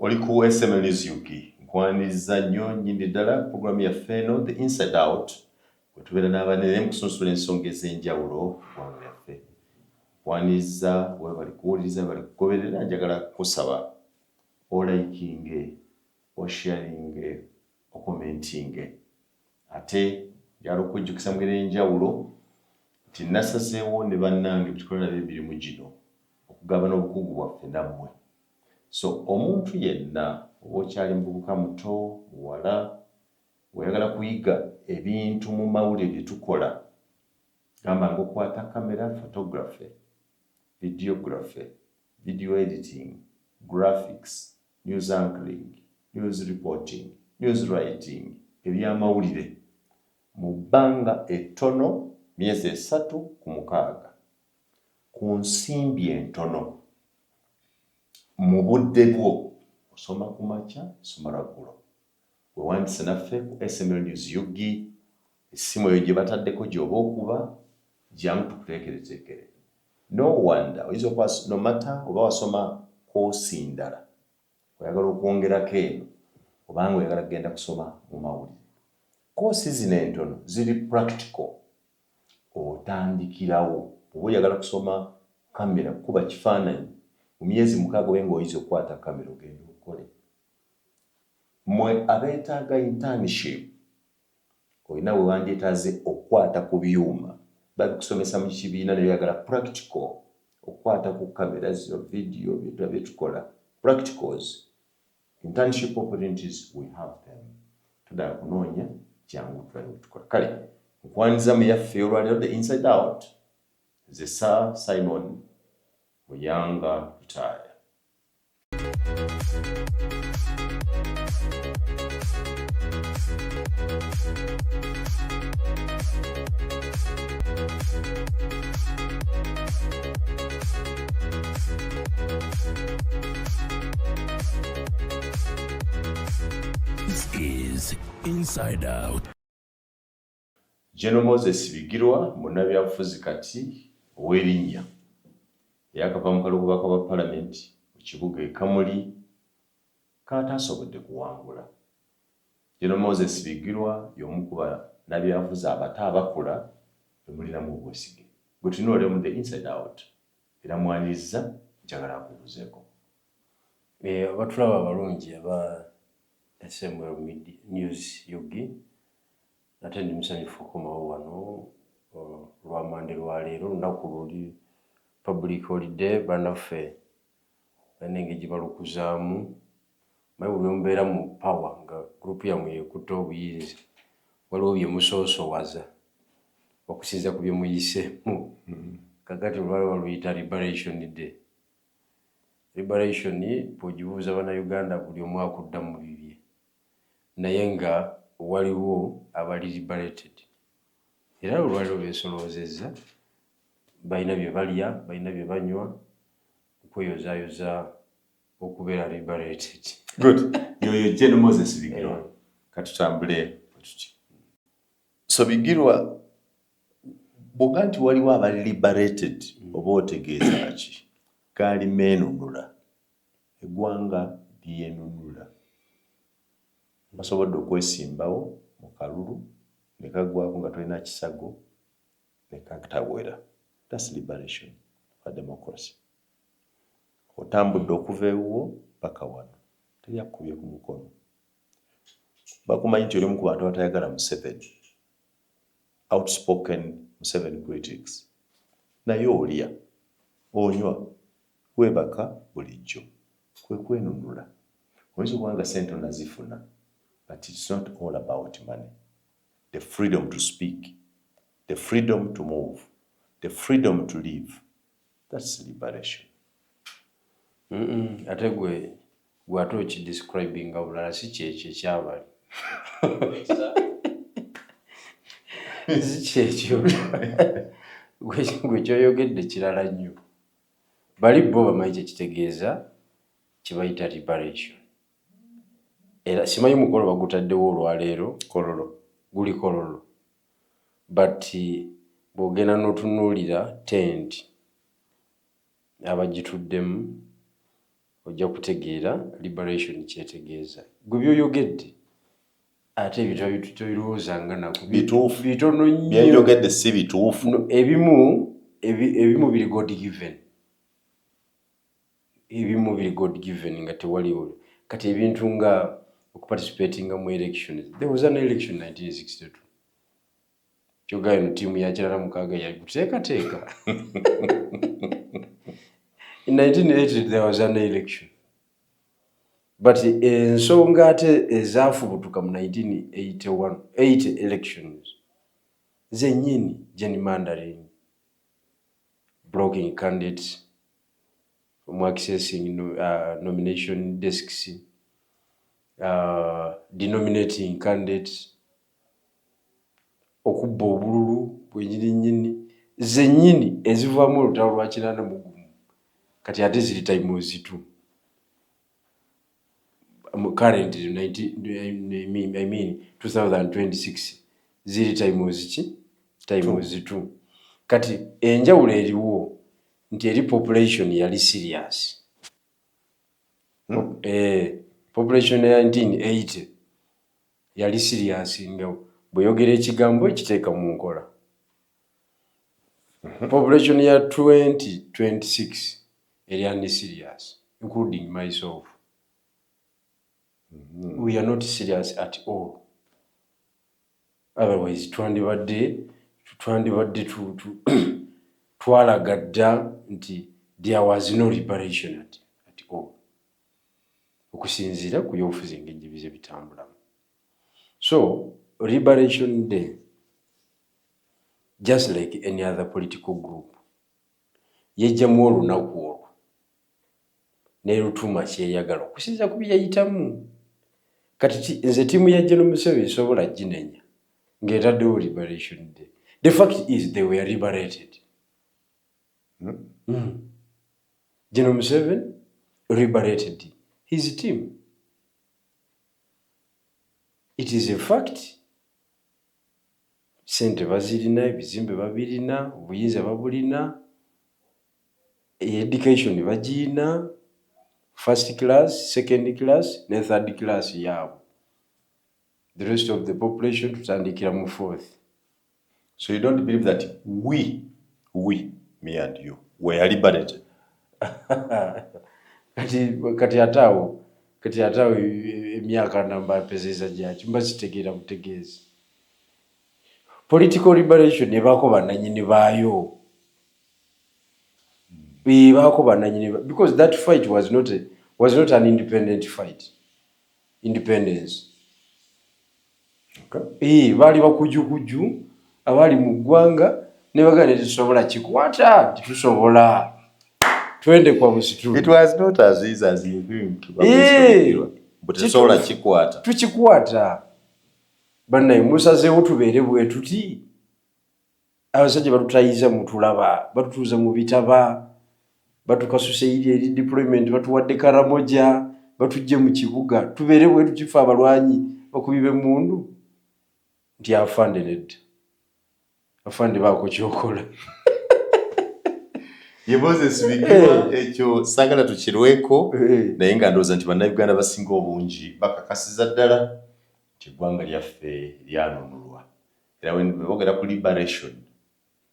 Oli ku SML News UG. Nkwaniriza nnyo nnyini ddala pulogulaamu yaffe eno The Inside Out, we tubeera n'abanene mu kusunsula ensonga ez'enjawulo mu ggwanga lyaffe. Nkwaniriza, webale kuwuliriza, webale kugoberera. Njagala kukusaba olikinge, osharinge, okomentinge. Ate njagala okukujjukiza mu ngeri ey'enjawulo nti nasazeewo ne bannange be tukola nabo emirimu gino okugabana obukugu bwaffe nammwe. So omuntu yenna oba okyali muvubuka muto, muwala, ng'oyagala kuyiga ebintu mu mawulire bye tukola gamba ng'okukwata kamera, photography, videography, video editing, graphics, news anchoring, news reporting, news writing, ebyamawulire mu bbanga ettono myezi 3 ku 6 ku nsimbi entono mu budde bwo, osoma ku makya, soma lwaggulo, weewandise naffe ku SML News UG. Essimu eyo gye bataddeko gy'oba okuba, jangu tukuteekereteekere. No wonder oyinza okuba, no matter oba wasoma koosi ndala, oyagala okwongerako eno, obanga oyagala kugenda kusoma mu mawulire, koosi zino entono ziri practical, otandikirawo. Oba oyagala kusoma kamera, kukuba kifaananyi, mu myezi 6 obe ng'oyinza okukwata kamera ogenda okole. Mmwe abeetaaga internship, olina we wandyetaaze okukwata ku byuma, babikusomesa mu kibiina, naye oyagala practical, okukwata ku kamera zino, video, byetula byetukola, practicals, internship opportunities, we have them. Toddala kunoonya, jangu tulabe bwetukola. Kale nkwaniriza mu yaffe olwaleero, The Inside Out. Nze Sir Simon Muyanga Lutaaya. This is Inside Out. General Moses Bigirwa, munnabyabufuzi kati ow'erinnya, eyakava mu kalulu k'obubaka bwa Palamenti mu kibuga e Kamuli k'ataasobodde kuwangula. General Moses Bigirwa y'omu ku bannabyabufuzi abato abakula be mulinamu obwesige. Gwe tulina olwaleero mu The Inside Out, era mwaniriza, njagala akubuuzeeko. Abatulaba abalungi aba SML News UG, ate ndi musanyufu okukomawo wano olwamande lwaleero, olunaku luli public holiday. Bannaffe balina engeri gye balukuzaamu. Manyi buli lwemubeera mu power nga group yammwe yekutte obuyinza, waliwo bye musoosowaza okusinziira ku bye muyiseemu. Kakati olwaleero baluyita Liberation Day. Liberation bw'ogibuuza Bannayuganda, buli omu akudda mu bibye, naye nga waliwo abali liberated era olwaleero beesoloozezza, balina bye balya, balina bye banywa okweyozaayoza okubeera liberated. Good. Yoyo General Moses Bigirwa. Katutambule bwe tuti. So Bigirwa, bw'oga nti waliwo abali liberated, oba otegeeza ki? Gaali meenunula. Eggwanga lyenunula. Basobodde okwesimbawo mu kalulu ne kaggwako nga tolina kisago ne katawera. That's liberation for democracy. Otambudde okuva ewuwo paka wano, teri akukubye ku mukono. Bakumanyi nti oli omu ku bantu abatayagala Museveni, outspoken Museveni critics, naye olya, onywa, weebaka bulijjo. Kwe kwenunula. Oyinza okuba nga ssente onazifuna, but it's not all about money. The freedom to speak, the freedom to move, the freedom to live, that's liberation. Ate gwe ate okidescribinga bulala, si kyekyo ekyabali, si kyekyo. Gwe kyoyogedde kirala nnyo. Bali bo bamanyi kyekitegeeza kyebayita liberation, era simanyi mukolo bagutaddewo olwaleero. Kololo. Guli Kololo, but bw'ogenda n'otunuulira tent abagituddemu. Ojja kutegeera liberation kyetegeeza. Gwe byoyogedde ate ebyo tobirowoozanga nako. Bituufu. Bitono nnyo. Byenjogedde si bituufu? No, ebimu biri God given, ebimu biri God given nga tewaliwo. Kati ebintu nga okuparticipatinga mu elections, there was an election 1962. Kyogayo no tiimu ya 96 yali kuteekateeka. In 1980 there was an election, but ensonga ate ezaafubutuka mu 1981 80 elections zennyini, gerrymandering, blocking candidates from accessing nomination desks, denominating candidates, okubba obululu bwenyini nnyini, zennyini ezivaamu olutalo lwa 81. Kati ate ziri times two. Current 19, I mean 2026, ziri times ki? Times two. Kati enjawulo eriwo nti eri population yali serious. Population ya 1980 yali serious nga bweyogera ekigambo ekiteeka mu nkola. Population ya 2026 eri unserious, including myself. We are not serious at all. Otherwise twandibadde twalaga dda nti there was no liberation at all, okusinziira ku byobufuzi engeri gye bitambulamu. So Liberation Day, just like any other political group, yejjamu olunaku olwo nerutuma kyeyagala okusinziira ku byeyayitamu. Kati nze tiimu ya General Museveni esobola ginenya ng'etaddewo Liberation Day? The fact is they were liberated. General Museveni liberated his team. It is a fact. Sente bazirina, ebizimbe babirina, obuyinza babulina, education bagiyina, first class, second class ne third class yaabwe. The rest of the population tutandikira mu fourth. So you don't believe that we, me and you, were liberated? Kati ate awo emyaka namba mpezeza gyaki, mba kitegeera butegeezi. Political liberation ebaako bannanyini baayo, ebaako bannanyini, because that fight was not an independent fight, independence. Okay. Baali bakujukuju abaali mu ggwanga ne bagamba tetusobola kikwata, tetusobola, twende kwa musitu. It was not as easy as you think. Tetusobola kikwata. Tukikwata. Bannaye, musazeewo tubeere bwe tuti. Abasajja batutayiza, mutulaba batutuuza mu bitaba, batukasuse iri eri deployment, batuwadde Karamoja, batujje mu kibuga, tubeere bwe tukifa abalwanyi bakubi b'emmundu nti afande nedda, afande baako kyokola. Ye Moses Bigirwa, ekyo saagala tukirweko, naye nga ndowooza nti Bannayuganda basinga obungi bakakasiza ddala nti eggwanga lyaffe lyanunulwa. Era bwe boogera ku liberation,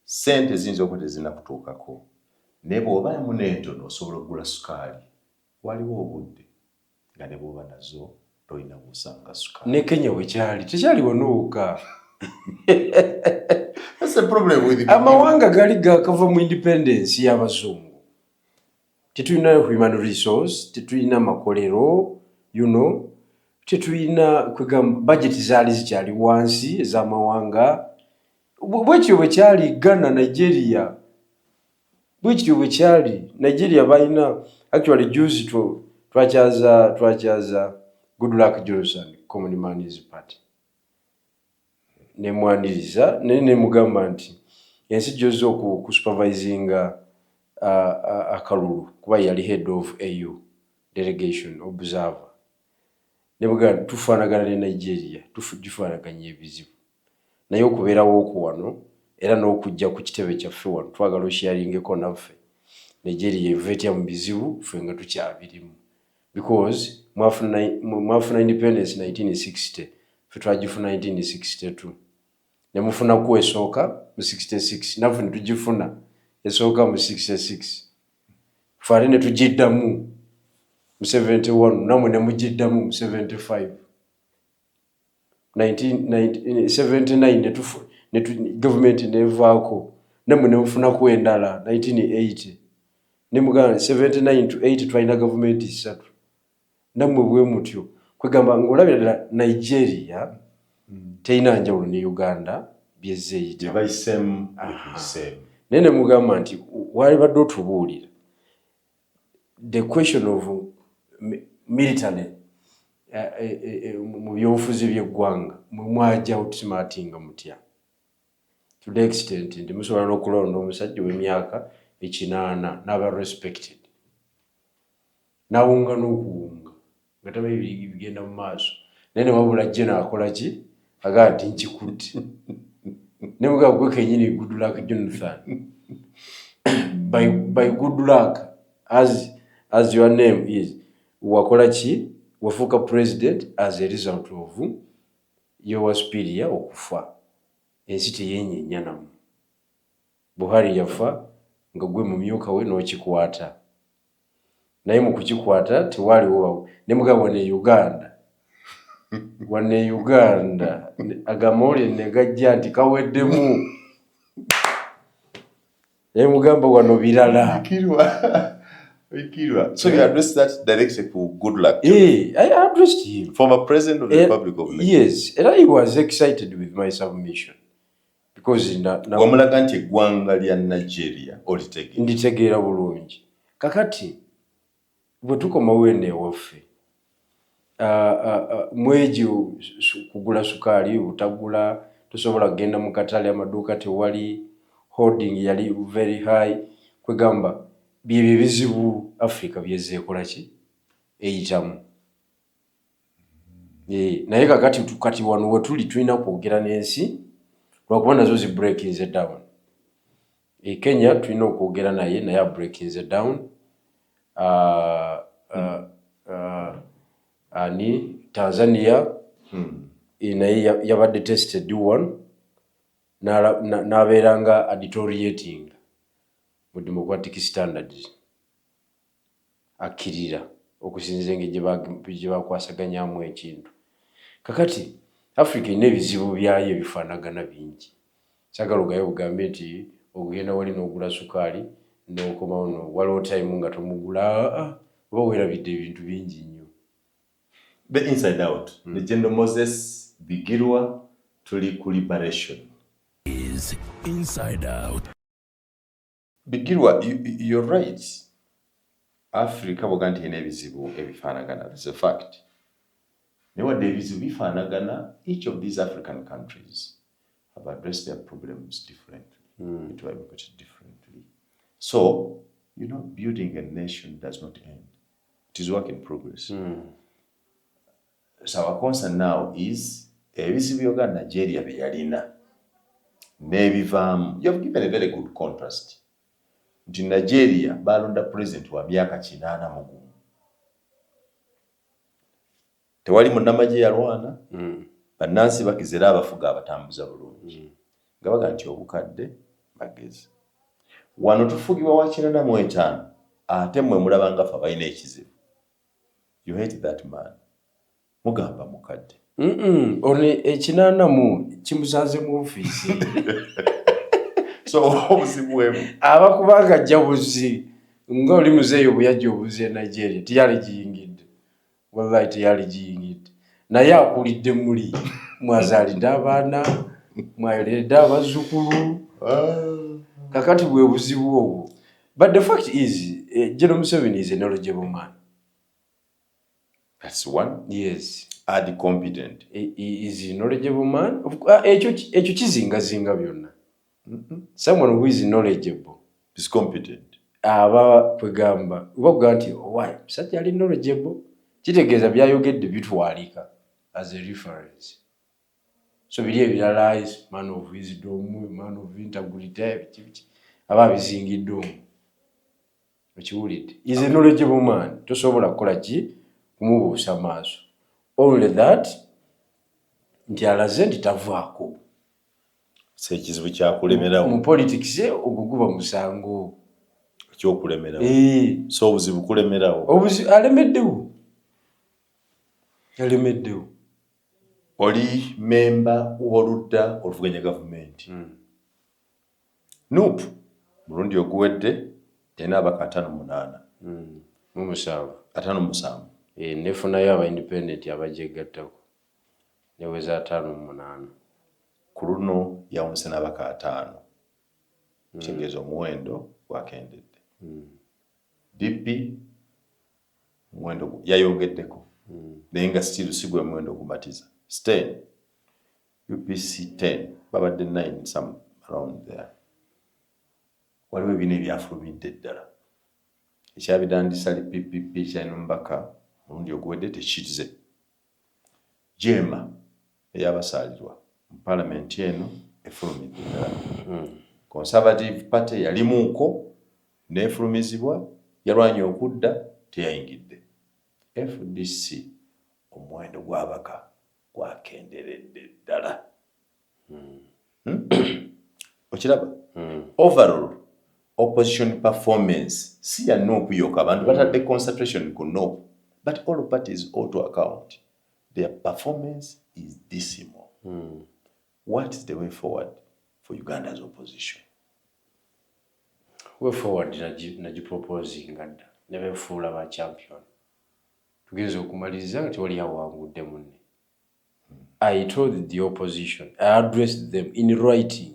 sente ziyinza okuba tezinakutuukako, naye bw'obamu n'entono osobola okugula sukaali. Waliwo obudde nga ne bw'oba nazo tolina bw'osanga sukaali. Ne Kenya bwe kyali, tekyali wano wokka. That's the problem with Amawanga gali gakava mu independence y'abazungu. Tetulina human resource, tetulina makolero, tetulina kwegamba budget zaali zikyali wansi ez'amawanga. Bwekityo bwe kyali Ghana, Nigeria, bwekityo bwe kyali Nigeria. Balina actually juzi twakyaza Goodluck Jonathan, Common Man's Party, nemwaniriza, naye nemugamba nti ensi gyozza okusupervisinga akalulu, kuba yali head of AU delegation observer, nemugamba tufaanagana ne Nigeria, tufaanaganya ebizibu, naye okubeerawo okwo wano era n'okujja ku kitebe kyaffe wano, twagala osharingeko naffe. Nigeria eva etya mu bizibu ffe nga tukyabirimu? Because mwafuna independence 1960, fe twagifuna 1962, ne mufunaku esooka mu 66, naffe ne tugifuna esooka mu 66, fe ate ne tugiddamu mu 71, namwe ne mugiddamu mu 75. 79 gavumenti nevaako, namwe nemufunaku endala 1980. Nemugamba 79 to 80 twalina gavumenti ssatu, nammwe bwe mutyo. Kwegamba ng'olabira ddala Nigeria terina njawulo ne Uganda byezzeeyita. Gye bayiseemu byetuyiseemu. Naye ne mugamba nti walibadde otubuulira the question of military mu byobufuzi by'eggwanga, mwe mwajja outsmartinga mutya to the extent nti musobola n'okulonda omusajja ow'emyaka 80 n'aba respected, n'awunga n'okuwunga nga tamanyi bigenda mu maaso, naye newabula jje naakola ki, agaa nti nkikutte. Ne mugamba gwe kenyini Goodluck Jonathan, by good luck, as your name is, wakola ki, wafuuka president as a result of your superior okufa. Ensi teyenyenya namu. Buhari yafa nga gwe mumyuka we n'okikwata, naye mu kukikwata tewaliwo. Ne mugamba wane Uganda, wane Uganda agamawulire ne gajja nti kaweddemu, naye mugamba wano birala. Bigirwa. Bigirwa. So you addressed that directly to Goodluck, Eh, I addressed him. Former president of the Republic of Nigeria. Yes, era he was excited with my submission because na Wamulaga nti eggwanga lya Nigeria olitegeera. Nditegeera bulungi. Kakati bwe tukomawo eno ewaffe, mwegyo kugula sukaali butagula, tosobola kugenda mu katale, amaduuka tewali, hoarding yali very high. Kwegamba byebyo ebizibu Africa byezeekola ki eyitamu. Eh, naye kakati kati wano wetuli tulina kwogera n'ensi lwakuba nazo zi breakinze down. E Kenya tulina okwogera naye, naye abreakinze down. Ani Tanzania naye yabadde tested one, n'abeera nga adeteriorating mu democratic standards, akkirira okusinziira engeri gye bakwasaganyamu ekintu. Kakati Africa erina ebizibu byayo ebifaanagana bingi. Saagala ogaye ogambe nti ogenda wali n'ogula sukaali n'okomawo no waliwo time nga tomugula, aa, oba weerabidde ebintu bingi nnyo. The Inside Out. The General Moses Bigirwa, tuli ku liberation. Is Inside Out. Bigirwa, you're right. Africa bwoga nti erina ebizibu ebifaanagana, that's a fact. Naye wadde ebizibu bifaanagana, each of these African countries have addressed their problems differently. It will look at it differently. So, building a nation does not end. It is work in progress. So our concern now is ebizibu Uganda Nigeria bye yalina n'ebivaamu. You have given a very good contrast. Nti Nigeria balonda president wa myaka 81. Tewali munnamagye yalwana, bannansi bakize era abafuga abatambuza bulungi. Nga baga nti obukadde magezi. Wano tufugibwa wa 85 ate mmwe mulaba nga ffe abalina ekizibu. You hate that man. Mugamba mukadde. Ono 80 kimusanze mu ofiisi. So obuzibu bwemu. Aba kubanga ajja buzi nga oli muzeeyi bwe yajja obuzi e Nigeria teyali giyingidde, wallahi teyali giyingidde, naye akulidde muli mwazaalidde abaana, mwayoleredde abazzukulu. Kakati bwe buzibu obwo. But the fact is, General Museveni is a knowledgeable man. That's one. Yes. Add competent. He is a knowledgeable man. Ekyo kizingazinga byonna. Someone who is knowledgeable Is competent. Aba kwegamba oba kugamba nti owaayi musajja ali knowledgeable, kitegeeza byayogedde bitwalika as a reference. So biri ebirala is man of wisdom, man of integrity, biki biki, aba abizingidde omwo. Okiwulidde, is a knowledgeable man, tosobola kukola ki. Kumubuusa maaso, only that nti alaze nti tavaako. Si ekizibu kyakulemerawo. Mu politics ogwo guba musango. Ekyokulemerawo. Eh. So obuzibu kulemerawo. Obuzibu alemeddewo, alemeddewo. Oli memba w'oludda oluvuganya gavumenti. NUP mulundi oguwedde yalina abaka 58. Mu musanvu. 57. Eh, nefunayo aba independent abagyegattako, neweza 58. Ku luno yawunise n'abaka 50, kitegeeza omuwendo gwakendedde. DP omuwendo yayongeddeko, naye nga still si gwe muwendo ogumatiza. 10, UPC 10, babadde 9, some around there. Waliwo ebiina ebyafulumidde ddala ekyabidandisa li PPP kyalina omubaka mulundi oguwedde tekizze. Jeema eyabasaalirwa mu paalamenti eno efulumidde ddala. Conservative Party yalimuuko n'efulumizibwa, yalwanye okudda, teyayingidde. FDC omuwendo gw'abaka gwakenderedde ddala. Okiraba, overall opposition performance si ya NUP yokka. Abantu batadde concentration ku NUP, but all parties ought to account their performance is dismal. What is the way forward for Uganda's opposition? Way forward nagiproposinga dda ne befuula ba champion. Tugenza okumaliriza nga tewali awangudde munne. I told the opposition, I addressed them in writing,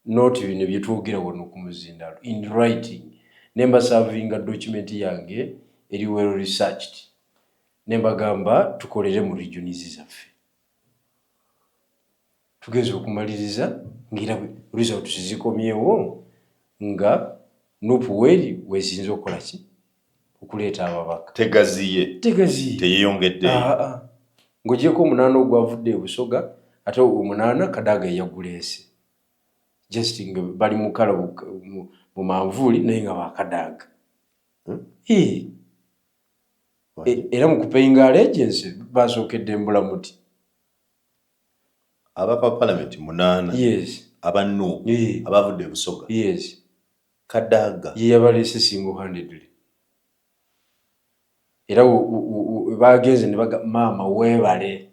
not bino byetwogera wano ku muzindalo, in writing, ne mbasavinga document yange eri well researched, ne mbagamba tukolere mu regions zaffe. Tugenza okumaliriza ngaera results zikomyewo nga NUP weeri wesinze okukola ki, okuleeta ababaka. Tegaziye. Tegaziye. Teyeyongeddeyo. Ah, ah. Ng'ogyeko omunaana ogwavudde e Busoga, ate omunaana Kadaga eyaguleese, just nga bali mukala mu manvuuli, naye nga bakadaaga. Eh. Era mu kupayinga allegiance basookedde Mbulamuti. Abaka ba palamenti munaana aba NUP abavudde e Busoga, Kadaga ye yabaleese single handedly. Era bagenze ne baga maama weebale,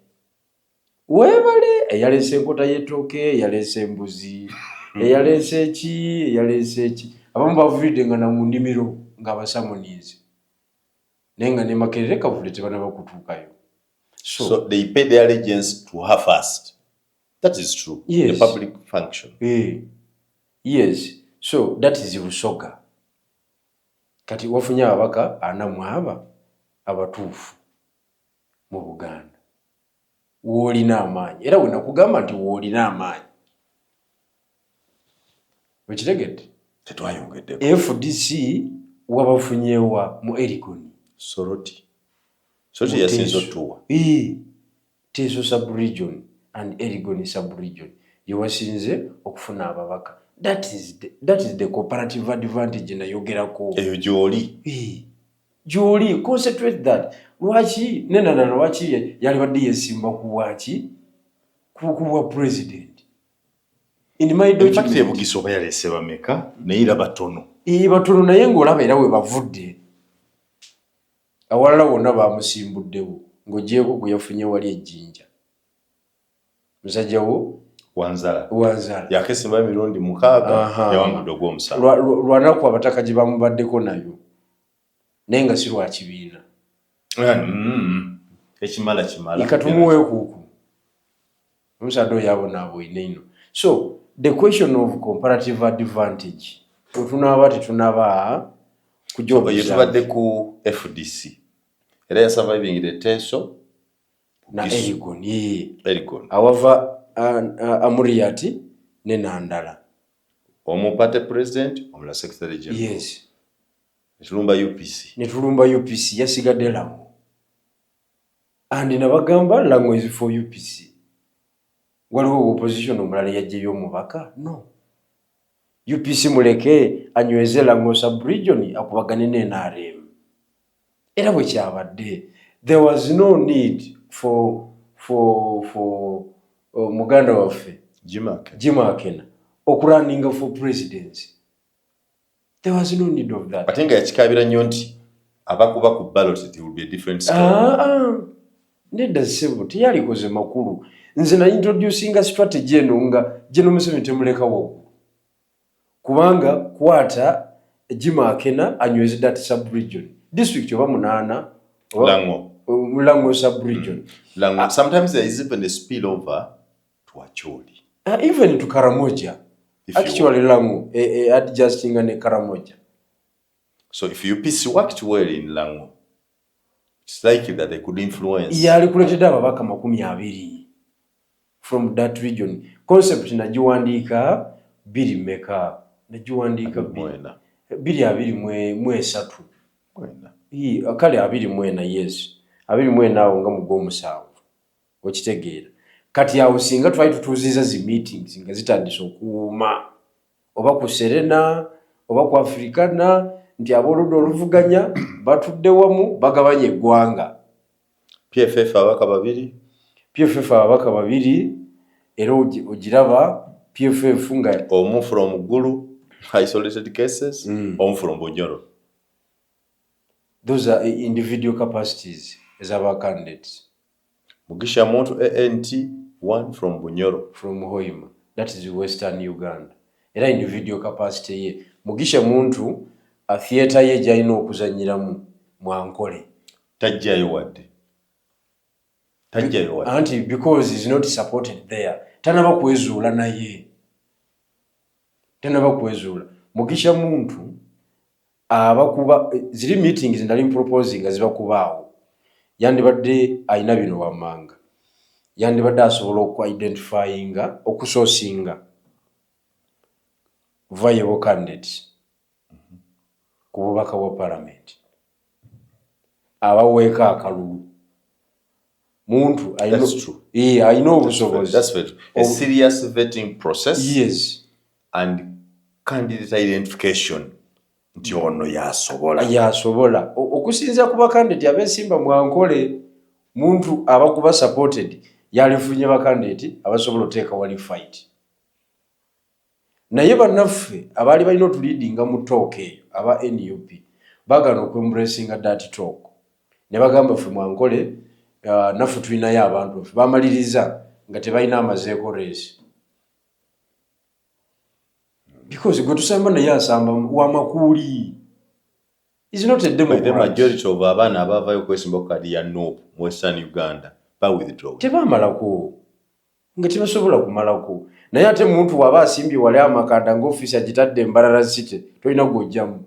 weebale, eyaleese enkota y'ettooke, eyaleese embuzi, eyaleese eki, eyaleese eki. Abamu bavuridde nga na mu nnimiro nga basamuniize, naye nga ne Makerere Kavule tebanaba kutuukayo. So, So they pay their allegiance to her first. That is true. Yes. The public function. Eh, yes, so that is Busoga. Kati wafunye ababaka 40 mu aba abatuufu mu Buganda, woolina amaanyi. Era we nakugamba nti woolina amaanyi, okitegedde? Tetwayongeddeko. FDC wabafunyewa mu Erigoni. Soroti. Soroti yasinze otuwa. Eh, Teso sub-region and Erigoni sub-region yewasinze okufuna ababaka. That is the comparative advantage nayogerako. Eyo gy'oli. Eh, gy'oli, concentrate that. Lwaki nenana, lwaki yalibadde yesimba ku bwaki, ku bwa president in my In fact, document. Ebugisu oba yaleese bameka, naye era batono. Eh, batono, naye ng'olaba era we bavudde awalala wonna bamusimbuddewo, ng'ogyeko gwe yafunye wali ejjinja, musajja wo. Wanzala. Wanzala. Yakesimba emirundi 6, yawangudde ogw'omusanvu. Lwanaku abataka gye bamubaddeko nayo, naye nga si lwa kibiina. Ekimala kimala. Ikatumuweekuuku omusaadde oyo abonaabwoine ino. So the question of comparative advantage, otunaaba tetunaba kujja. Oyo tubadde ku FDC, era yasurvivingira eteeso Na Bugisu. Erigon, ye. Erigon. Awava Amuriat ne Nandala. Omu party president, omulala secretary general. Yes. Netulumba UPC. Netulumba UPC, yasigadde Lango, and nabagamba Lango is for UPC. Waliwo opposition omulala yajjayo omubaka? No. UPC muleke anyweze Lango subregion, akubagane ne NRM. Era bwe kyabadde, there was no need for muganda waffe Jim Akena. Jim Akena okurunninga for presidency. There was no need of that. Ate nga yakikabira nnyo nti abakuba ku ballot, it will be a different story. Ah, ah. Nedda ssebo, teyalikoze makulu. Nze na introducinga strategy eno nga General Museveni temuleka waggulu, kubanga kwata Jim Akena anyweze that sub-region district oba munaana Lango. Lango sub-region. Lango. Sometimes there is even a spillover to Acholi. Even to Karamoja. If you Actually Lango adjustinga ne Karamoja. So if UPC worked well in Lango, it's likely that they could influence. Yali kuletedde ababaka 20 from that region. Concept nagiwandiika biri meka, nagiwandiika Mwena. 2023. Mwena. Kale 24, yes, 24 awo nga mugw'omusanvu, okitegeera? Kati awo singa twali tutuuziza zi meetings nga zitandise okuwuuma oba ku Serena oba ku Africana, nti abooludda oluvuganya batudde wamu bagabanya eggwanga. PFF ababaka babiri. PFF ababaka babiri, era ogiraba PFF nga Omu from Gulu, isolated cases, omu from Bunyoro. Those are individual capacities ez'aba candidates. Mugisha Muntu ANT, one from Bunyoro. From Hoima, that is Western Uganda. Era individual capacity ye Mugisha Muntu, a theatre ye gy'alina okuzannyiramu mwankole. Tajjayo wadde. Tajjayo wadde. Anti because is not supported there, tanaba kwezuula, naye tanaba kwezuula. Mugisha Muntu abakuba ziri meetings nali proposing nga ziba kubaawo, yandibadde alina bino wammanga, yandibadde asobola okuidentifyinga, okusourcinga viable candidates ku bubaka bwa parliament abaweeka akalulu. Muntu That's true. Alina obusobozi. That's very true. A serious vetting process and candidate identification nti ono yasobola. Yasobola. Okusinziira ku bakandidate abeesimba mwankole, Muntu abakuba supported, yalifunye bakandidate abasobola oteeka wali fight. Naye bannaffe abaali balina otuleadinga mu talk eyo aba NUP bagana okwembracinga that talk ne bagamba, ffe mwankole, naffe tulinayo abantu baffe. Bamaliriza nga tebalina amazeeko race, because gwe tusamba naye asamba wamakuuli, is not a By the democrat. majority of abaana abavayo okwesimba ku kadi ya NUP mu Western Uganda ba withdraw. Tebamalako, nga tebasobola kumalako. Naye ate muntu waba asimbye wali amakanda nga ofiisi agitadde Mbarara City, tolina gwojjamu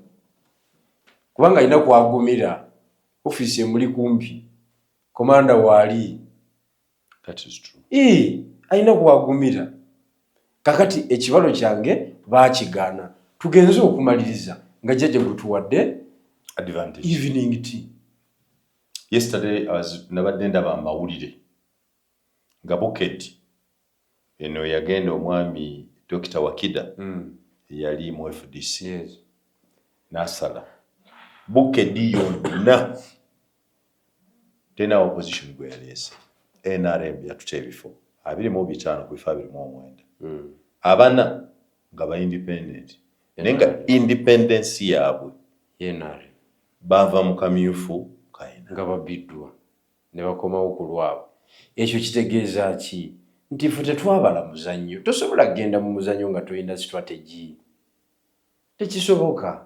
kubanga alina kwagumira, ofiisi emuli kumpi, komanda waali. That is true. Ii, alina kwagumira. Kakati ekibalo kyange bakigaana, tugenze okumaliriza nga jjajja gwe tuwadde advantage. Evening tea. Yesterday I was nabadde ndaba amawulire nga Bukedi eno yagenda omwami Dr. Wakida eyali mu FDC n'asala Bukedi yonna, tena opposition gwe yaleese. NRM yatuta ebifo 25 ku bifo 29, abana nga ba independent, naye nga independence yaabwe NRM. Baava mu kamyufu kaina. Nga babiddwa ne bakomawo ku lwabwe. Ekyo kitegeeza ki? Nti ffe tetwabala muzannyo. Tosobola kugenda mu muzannyo nga tolina strategy, tekisoboka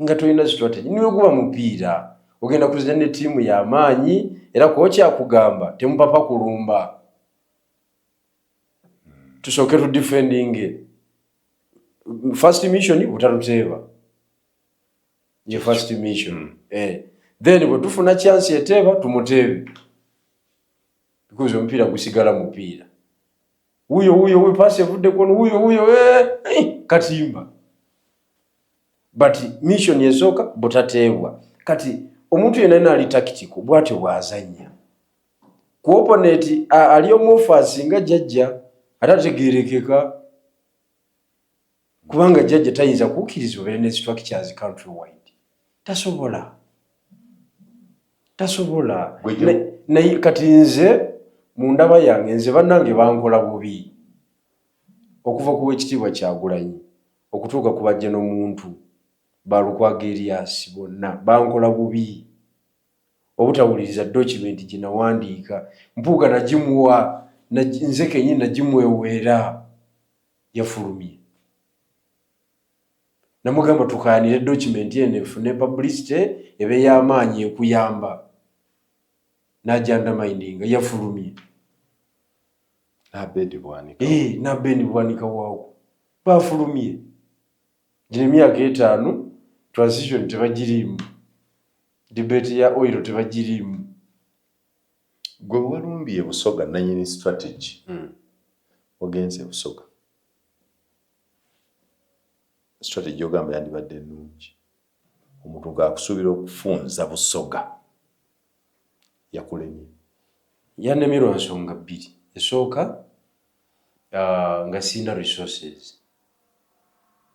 nga tolina strategy. Niwe guba mupiira, ogenda kuzanya ne ttiimu y'amaanyi, era kocha akugamba temupapa kulumba, tusooke tu defending. First mission butaluteeba ye first mission. Then bwe tufuna chance eteeba, tumuteebe, because omupiira gusigala mupiira. Wuyo wuyo wuyo, pasi evudde kono, wuyo wuyo, katimba. But mission esooka butateebwa. Kati omuntu yenna yena ali tactical bwatyo bw'azannya ku opponent ali omufaasi nga jjajja ate ategerekeka, kubanga jjajja tayinza kukkiriza obeere ne structures country wide, tasobola. Tasobola. Naye kati nze mu ndaba yange, nze bannange bankola bubi okuva ku wekitiibwa Kyagulanyi okutuuka ku bajja n'omuntu Balukwago Erias, bonna bankola bubi obutawuliriza document gye nawandiika. Mpuuga nagimuwa, nze kenyini nagimweweera, yafulumye. Namugamba tukaanire document eno efune publicity, ebe y'amaanyi ekuyamba, n'agyundermininga, yafulumye. N'Abedi Bwanika. N'Abedi Bwanika waako bafulumye. Gino emyaka 5 transition tebagiriimu, debate ya oil tebagiriimu. Gwe walumbye Busoga nanyini strategy. Wagenze Busoga, strategy ogamba yandibadde ennungi, omuntu ng'akusuubira okufunza Busoga, yakulemye. Yannemye lwa nsonga bbiri. Esooka, nga sirina resources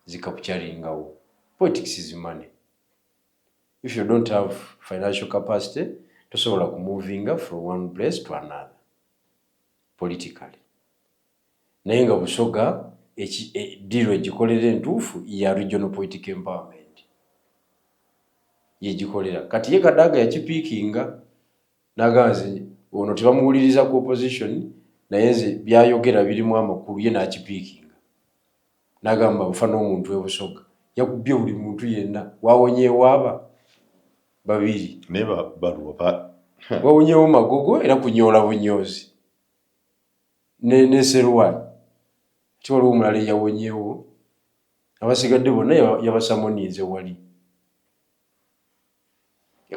zicapturingawo. Politics is money. If you don't have financial capacity, tosobola kumovinga from one place to another politically. Naye nga Busoga deal egikolera entuufu ya regional political empowerment yegikolera. Kati ye Kadaga yakipickinga n'agamba nze ono tebamuwuliriza ku opposition, naye nze byayogera birimu amakulu. Ye n'akipickinga n'agamba nfa n'omuntu e Busoga. Yakubye buli muntu yenna, wawonyeewo aba babiri. Naye baluwa ba Wawonyeewo Magogo, era kunyoola bunyoozi ne Serwani. Ate waliwo omulala eyawonyeewo, abasigadde bonna yabasamoninze wali.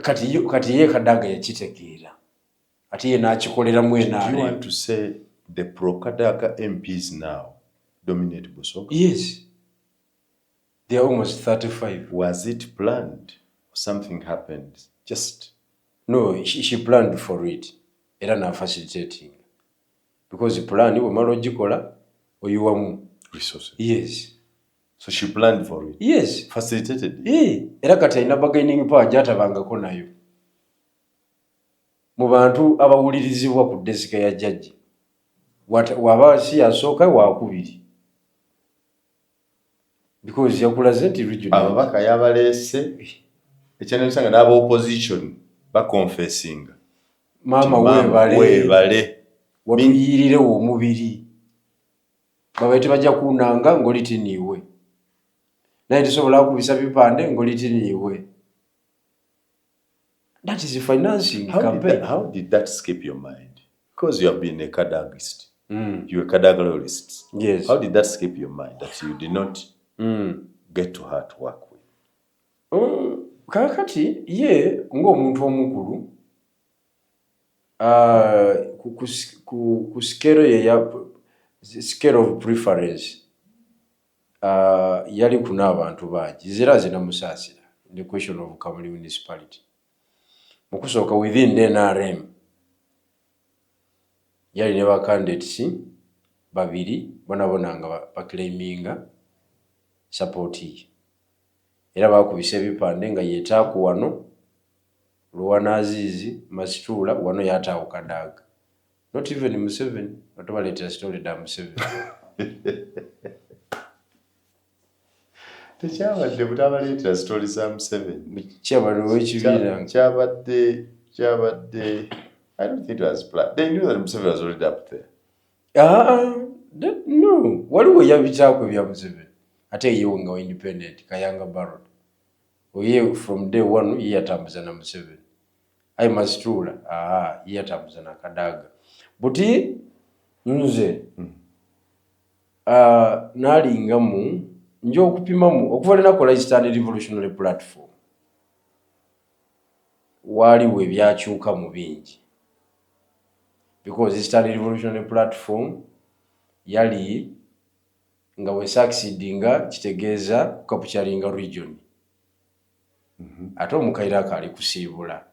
Kati ye Kadaga yakitegeera, ate ye n'akikoleramu. Do you want to say the pro Kadaga MPs now dominate Busoga? Yes, they are almost 35. Was it planned or something happened just? No, she planned for it era nafacilitating, because plan bwemala ogikola oyiwamu resources. Yes. So she planned for it? Yes. Facilitated it? Eh, era kati alina bargaining power gyatabangako nayo mu bantu abawulirizibwa ku desk ya jjajja. Waba si yasooka, wakubiri, because yakulaze nti region Ababaka yabaleese, ekyanensanga n'aba opposition baconfessinga. Maama weebale. Weebale. Watuyirirewo omubiri, babaye tebajja kunanga ng'oli tiniiwe, naye tusobola kubisa bipande ng'oli tiniiwe. That is financing How did campaign. How did that escape your mind? Because you have been a Kadagist. You're a Kadaga loyalist. Yes. How did that escape your mind that you did not get to her to work with? Kaakati ye ng'omuntu omukulu, ku scale ye ya scale of preference, yali kuna abantu bangi zera zinamusaasira. The question of Kamuli municipality, mu kusooka within NRM yali ne ba candidates babiri bonabona nga baclaiminga support ye, era bakubisa ebipande nga yetaaku wano Luwana Azizi Masituula, wano yataawo Kadaga. Not even Museveni, batubaleetera story da Museveni. Tekyabadde butabaleetera story za Museveni. Chairman w'ekibiina. Kyabadde I don't think it was planned. They knew that Museveni was already up there. Ah, no, waliwo yabitaako ebya Museveni, ate ye nga wa independent Kayanga Barod oye from day one ye yatambuza na Museveni. Aye Masituula, aa, ye yatambuza na Kadaga. Buti nze nalingamu nja okupimamu okuva lwenakola Eastern Revolutionary Platform, waaliwo ebyakyuka mu bingi, because Eastern Revolutionary Platform yali nga wesucceedinga kitegeeza kucapturinga region, ate omukaire ako ali kusiibula.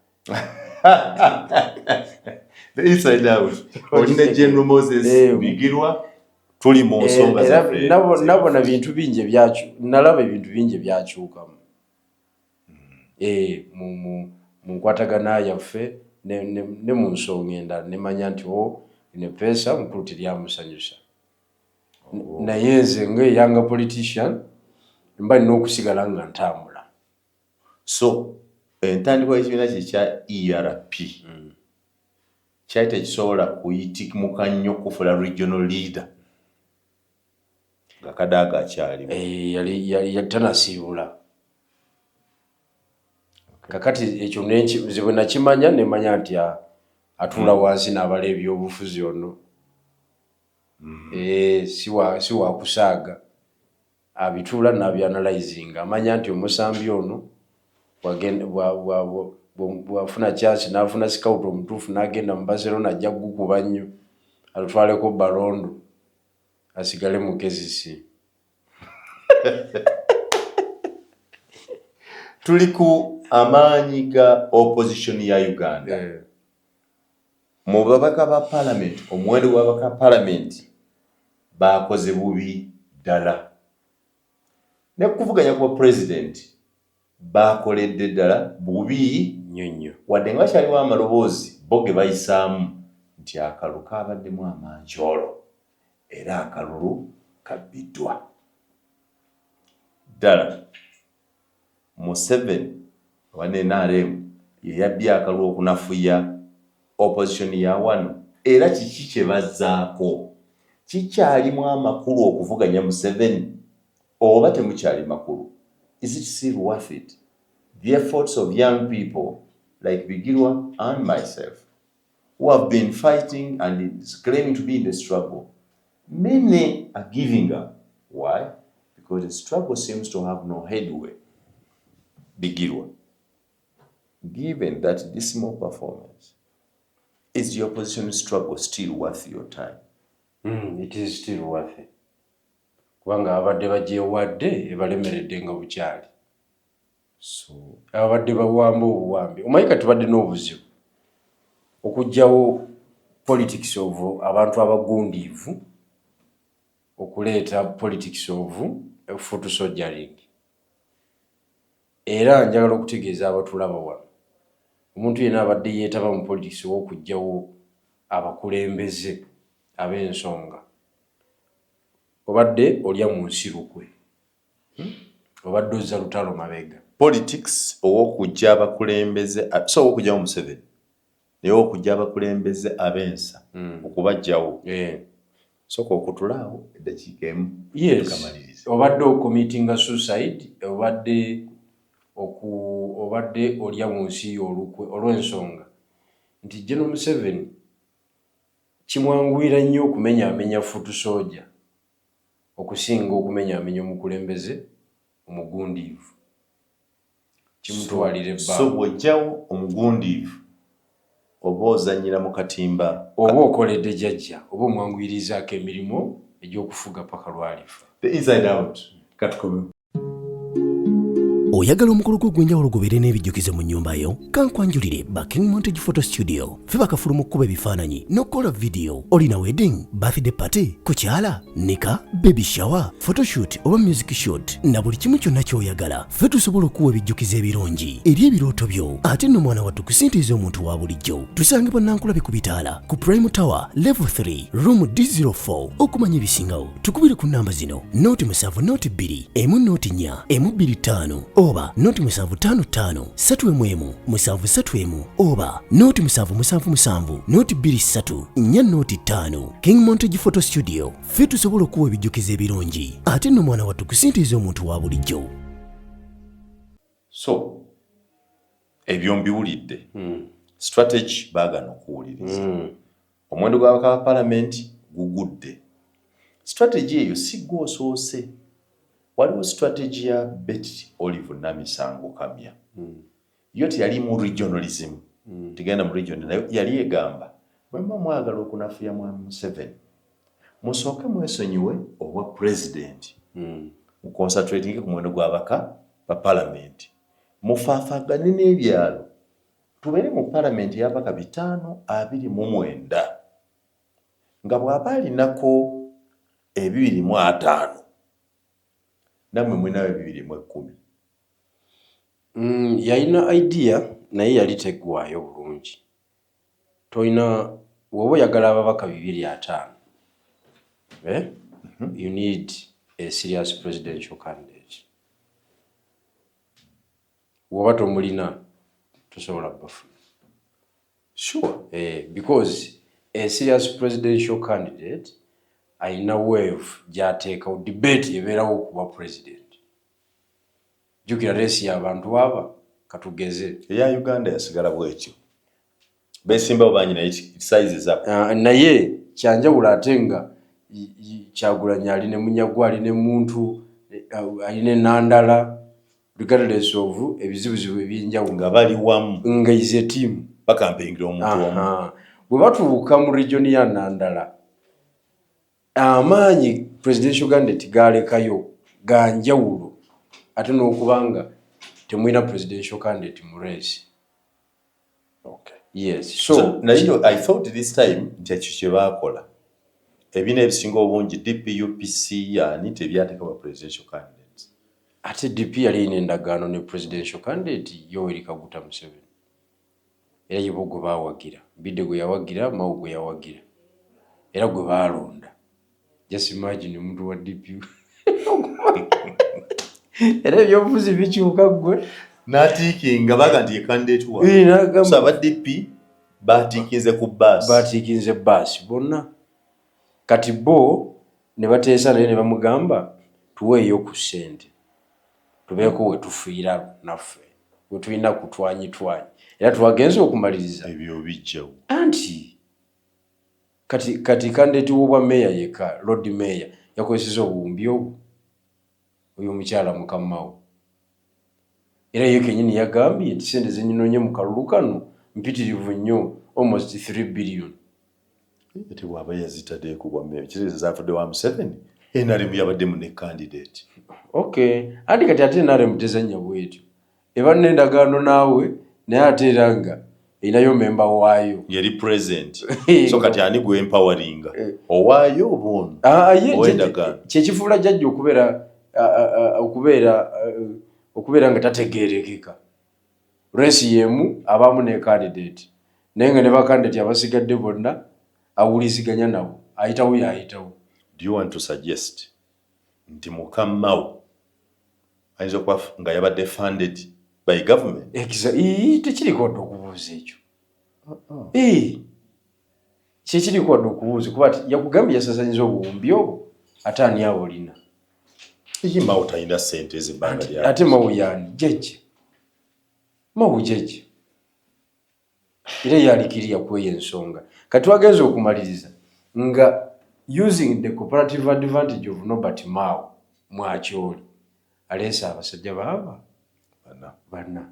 The Inside Out olina General Moses Bigirwa, tuli mu nsonga Era zaffe. Nabona bintu bingi nalaba ebintu bingi ebyakyukamu. Mu nkwatagana yaffe ne mu nsonga endala, nemanya nti o lino epeesa mukulu teryamusanyusa. Naye nze nga young politician mba nina okusigala nga ntambula. So entandikwa y'ekibiina kye kya ERP kyali tekisobola kuyitimuka nnyo kufuula regional leader nga Kadaaga akyalimu? Eh, yali tanasiibula. Kakati ekyo nze bwe nakimanya, nemanya nti atuula wansi n'abala ebyobufuzi ono. Eh, si wa kusaaga, abituula n'abyanalyzinga, amanya nti omusambi ono bwafuna chance n'afuna scout omutuufu n'agenda mu Barcelona, ajja kugukuba nnyo, atutwaleko Ballon d'Or, asigale mu KCC. Tuli ku amaanyi ga opposition ya Uganda. Mu babaka ba palamenti, omuwendo gw'ababaka ba palamenti bakoze bubi ddala, ne kuvuganya kwa pulezidenti bakoledde ddala bubi. Nnyo nnyo. Wadde nga bakyaliwo amaloboozi bo ge bayisaamu nti akalulu kabaddemu amankyolo era akalulu kabbiddwa ddala. Museveni oba ne NRM ye yabbye akalulu okunafuya opposition ya wano, era kiki kye bazzaako? Kikyalimu amakulu okuvuganya Museveni oba temukyali makulu? Is it still worth it, the efforts of young people like Bigirwa and myself who have been fighting and claiming to be in the struggle? Many are giving up. Why? Because the struggle seems to have no headway. Bigirwa, given that dismal performance, is the opposition struggle still worth your time? It is still worth it, kubanga ababadde bagyewadde ebalemeredde nga bukyali. So ababadde bawamba obuwambi, omanyi kati tubadde n'obuzibu okuggyawo politics of abantu abagundiivu, okuleeta politics of foot soldiering. Era njagala okutegeeza abatulaba wano, omuntu yenna abadde yeetaba mu politics ow'okuggyawo abakulembeze ab'ensonga, obadde olya mu nsi lukwe, Obadde ozza lutalo mabega. Politics ow'okujja abakulembeze, so ow'okugyawo Museveni, naye ow'okujja abakulembeze ab'ensa, okubajjawo. Sooka okutulaawo eddakiika emu, tukamalirize. Obadde ocommittinga suicide, obadde olya mu nsi y'olukwe, olw'ensonga nti General Museveni kimwanguyira nnyo okumenyaamenya foot soldier okusinga okumenyaamenya omukulembeze omugundiivu. Kimutwalira So ebbanga. Bw'ojjawo omugundiivu, oba ozannyira mu katimba. Oba okoledde jjajja, oba omwanguyirizaako emirimu egy'okufuga paka lwalifa. The Inside Out, katukome. Oyagala omukolo gwo ogw'enjawulo gubeere n'ebijjukizo mu nnyumba yo? Kankwanjulire ba King Montage Photo Studio. Ffe bakafulu mu kkuba ebifaananyi n'okukola vidiyo. Olina wedding, birthday party, kukyala, nika, baby shower, photoshoot oba music shoot, na buli kimu kyonna ky'oyagala, ffe tusobola okuwa ebijjukizo ebirungi eri ebirooto byo. Ate nno mwana wattu, ku ssente ez'omuntu wa bulijjo. Tusangibwa Nankulabe ku bitaala ku Prime Tower, level 3, room D04. Okumanya ebisingawo, tukubire ku namba zino: 0 7 02 1 04 1 25 oba 0755 3 1 7 3 1 oba 0777 0 23 4 05. King Montage Photo Studio, ffe tusobola okuwa ebijjukizo ebirungi, ate nno mwana wattu, ku ssente ez'omuntu wa bulijjo. So ebyo mbiwulidde. Strategy baagana okuwuliriza. Omuwendo gw'ababaka ba palamenti gugudde. Strategy eyo si gwe osoose. Waliwo strategy ya Betty Olive Namisango Kamya. Yo teyali mu regionalism, tegenda mu region, naye yali egamba, bwe muba mwagala okunafuya mwami Museveni, musooke mwesonyiwe obwa pulezidenti, muconcentratinge ku muwendo gw'ababaka ba palamenti, mufaafaagane n'ebyalo, tubeere mu palamenti y'ababaka 529, nga bw'aba alinako 250, nammwe mulinawo 210. Yalina idea, Naye yali teggwayo bulungi. Tolina woba oyagala ababaka 250, eh? You need a serious presidential candidate. Woba tomulina, tosobola bafuna. Because a serious presidential candidate ayina wave gyateekawo, debate ebeerawo okuba president. Jjukira race y'abantu aba, katugeze, Eya Uganda yasigala bwetyo, besimbawo bangi naye sizes up. Naye kyanjawulo ate nga Kyagulanyi ali ne Munyagwa, ali ne muntu, ali ne Nandala, regardless of ebizibuzibu ebyenjawulo, nga bali wamu, nga is a team, bakampeyingira omuntu omu. Aha. Bwe batuuka mu region ya Nandala, amaanyi presidential candidate galekayo ganjawulo, ate n'okuba nga temulina presidential candidate mu race. Yes, so, So, naye I thought this time nti ekyo kye baakola, ebiina ebisinga obungi, DP, UPC, yani tebyateekebwa presidential candidates. Ate DP yali erina endagaano ne presidential candidate Yoweri Kaguta Museveni, era yibo gwe bawagira, Mbidde gwe yawagira, Mao gwe yawagira, era gwe baalonda. Just imagine omuntu wa DP, era ebyobufuzi bikyuka ggwe. N'atiikinga baga nti ye candidate wa so aba DP batiikinze ku baasi. Batiikinze baasi bonna. Kati bo ne bateesa naye ne bamugamba, tuweeyo ku ssente tubeeko we tufiira naffe, we tulina kutwanyitwanyi, era twagenze okumaliriza. Ebyo bijjawo. Anti kati candidate w'obwa meeya yekka, lord mayor, yakozeseza obuwumbi obwo, oyo omukyala mukamawo, era ye kenyini yagambye nti sente zenyinonye mu kalulu kano mpitirivu nnyo, almost 3 billion. Ate bw'aba yazitadde ku bwa meeya, kitegeeza zaavudde wa Museveni. NRM yabaddemu ne candidate. Okay, anti kati ate NRM tezannya bwetyo, eba n'endagaano naawe, naye ate era nga erinayo memba waayo. Yeri present. So kati ani gwe empoweringa, owaayo oba ono? Ah, ye- Ow'endagaano. Kyekifuula jjajja okubeera ah, ah, ah, okubeera okubeera nga tategeerekeka. Race yemu abamu ne candidate, naye nga ne bacandidate abasigadde bonna awuliziganya nabo, ayitawo yayitawo. Do you want to suggest nti mukamawo ayinza okuba nga yabadde funded by government? Tekiriko wadde okubuuza ekyo. Kyekiriko wadde okubuuza, kuba ati yakugambye yasasanyiza obuwumbi obwo, ate ani abulina? Ye Mao talina ssente ezebbanga lya Ate Mao yaani? Jjajja Mao, jjajja, era yalikiriya kweyo ensonga. Kati twagenza okumaliriza nga using the comparative advantage of Norbert Mao Mwakyoli, aleese abasajja baaba Bana. Bana.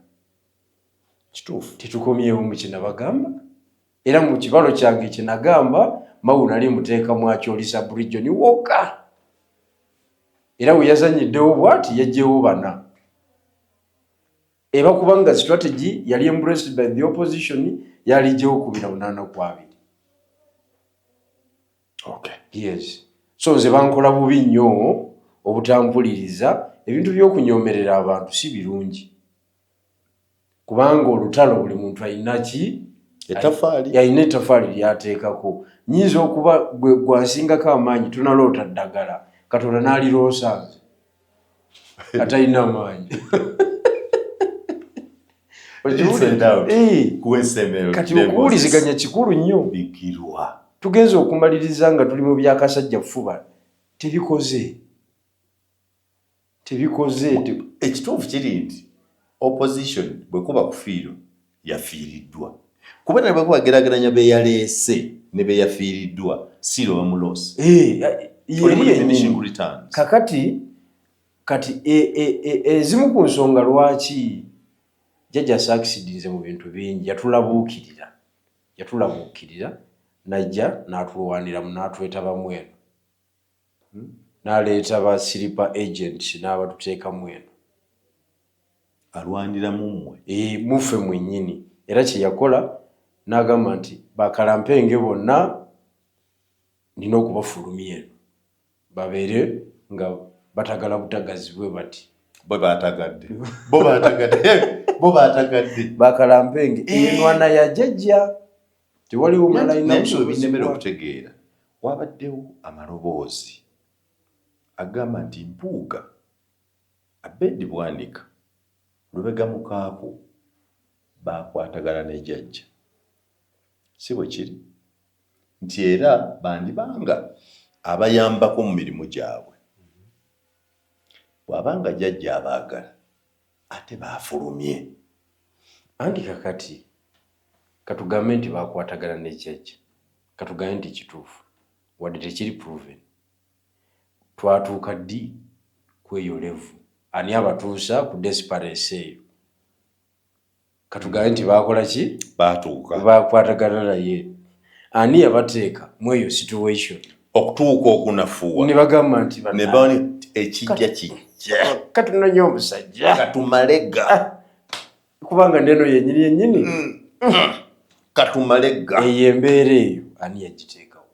Kituufu. Tetukomyewo mu kinabagamba, era mu kibalo kyange kyenagamba, Mao nali muteeka Mwakyoli sub-region wokka, era we yazanyiddewo bwati yajjewo bana. Eba kubanga strategy yali embraced by the opposition, yalijjewo 18 ku 20. Yes, so nze bankola bubi nnyo obutampuliriza. Ebintu by'okunyomerera abantu si birungi, kubanga olutalo buli muntu alina ki? Etafaali. Alina etafaali lyateekako. Nyinza okuba gwe gwansingako amaanyi, tonaloota ddagala, Katonda n'aliroosa nze atalina amaanyi. Inside out. Ku SML. Kati okuwuliziganya kikulu nnyo. Bigirwa. Tugenze okumaliriza nga tuli mu byakasajja fuba, tebikoze, tebikoze. Ekituufu kiri nti opposition bwe kuba kufiirwa, yafiiriddwa, kuba naye bwe kubageraageranya be yaleese ne be yafiiriddwa, siiro bamuloose. Oli mu Yeri diminishing yennyini. returns. Kakati kati ezimu ku nsonga lwaki jjajja succeedinze mu bintu bingi, yatulabuukirira najja n'atulwaniramu n'atwetabamu eno, N'aleeta ba sleeper agents n'abatuteekamu eno. Alwanira mu mmwe. Muffe mwennyini. Era kye yakola n'agamba nti bakalampenge bonna nina okubafulumya eno, babeere nga batagala butagazi bwe bati. Bo batagadde, bo batagadde, bo batagadde. Bakalampenge enwana ya jjajja, tewaliwo mulala alina Naye busobozi. Binemera okutegeera, wabaddewo amaloboozi agamba nti Mpuuga, Abedi Bwanika, Lubega Mukaaku bakwatagana ne jjajja, si bwe kiri? Nti era bandibanga abayambako mu mirimu gyabwe. Bw'abanga jjajja abaagala, ate baafulumye. Anti kakati katugambe nti bakwatagana ne jjajja, katugambe nti kituufu, wadde tekiri proven. Twatuuka ddi kweyo level? Ani abatuusa ku desperate eyo? Katugambe nti bakola ki? Baatuuka. Bakwatagana naye, ani yabateeka mu eyo situation? Okutuuka okunafuwa. Ne bagamba nti ne bani ekijja kijja. Katunonye omusajja. Katumalega. Kubanga neno yennyini yennyini. Katumalega. Eyo embeera eyo ani yagiteekawo?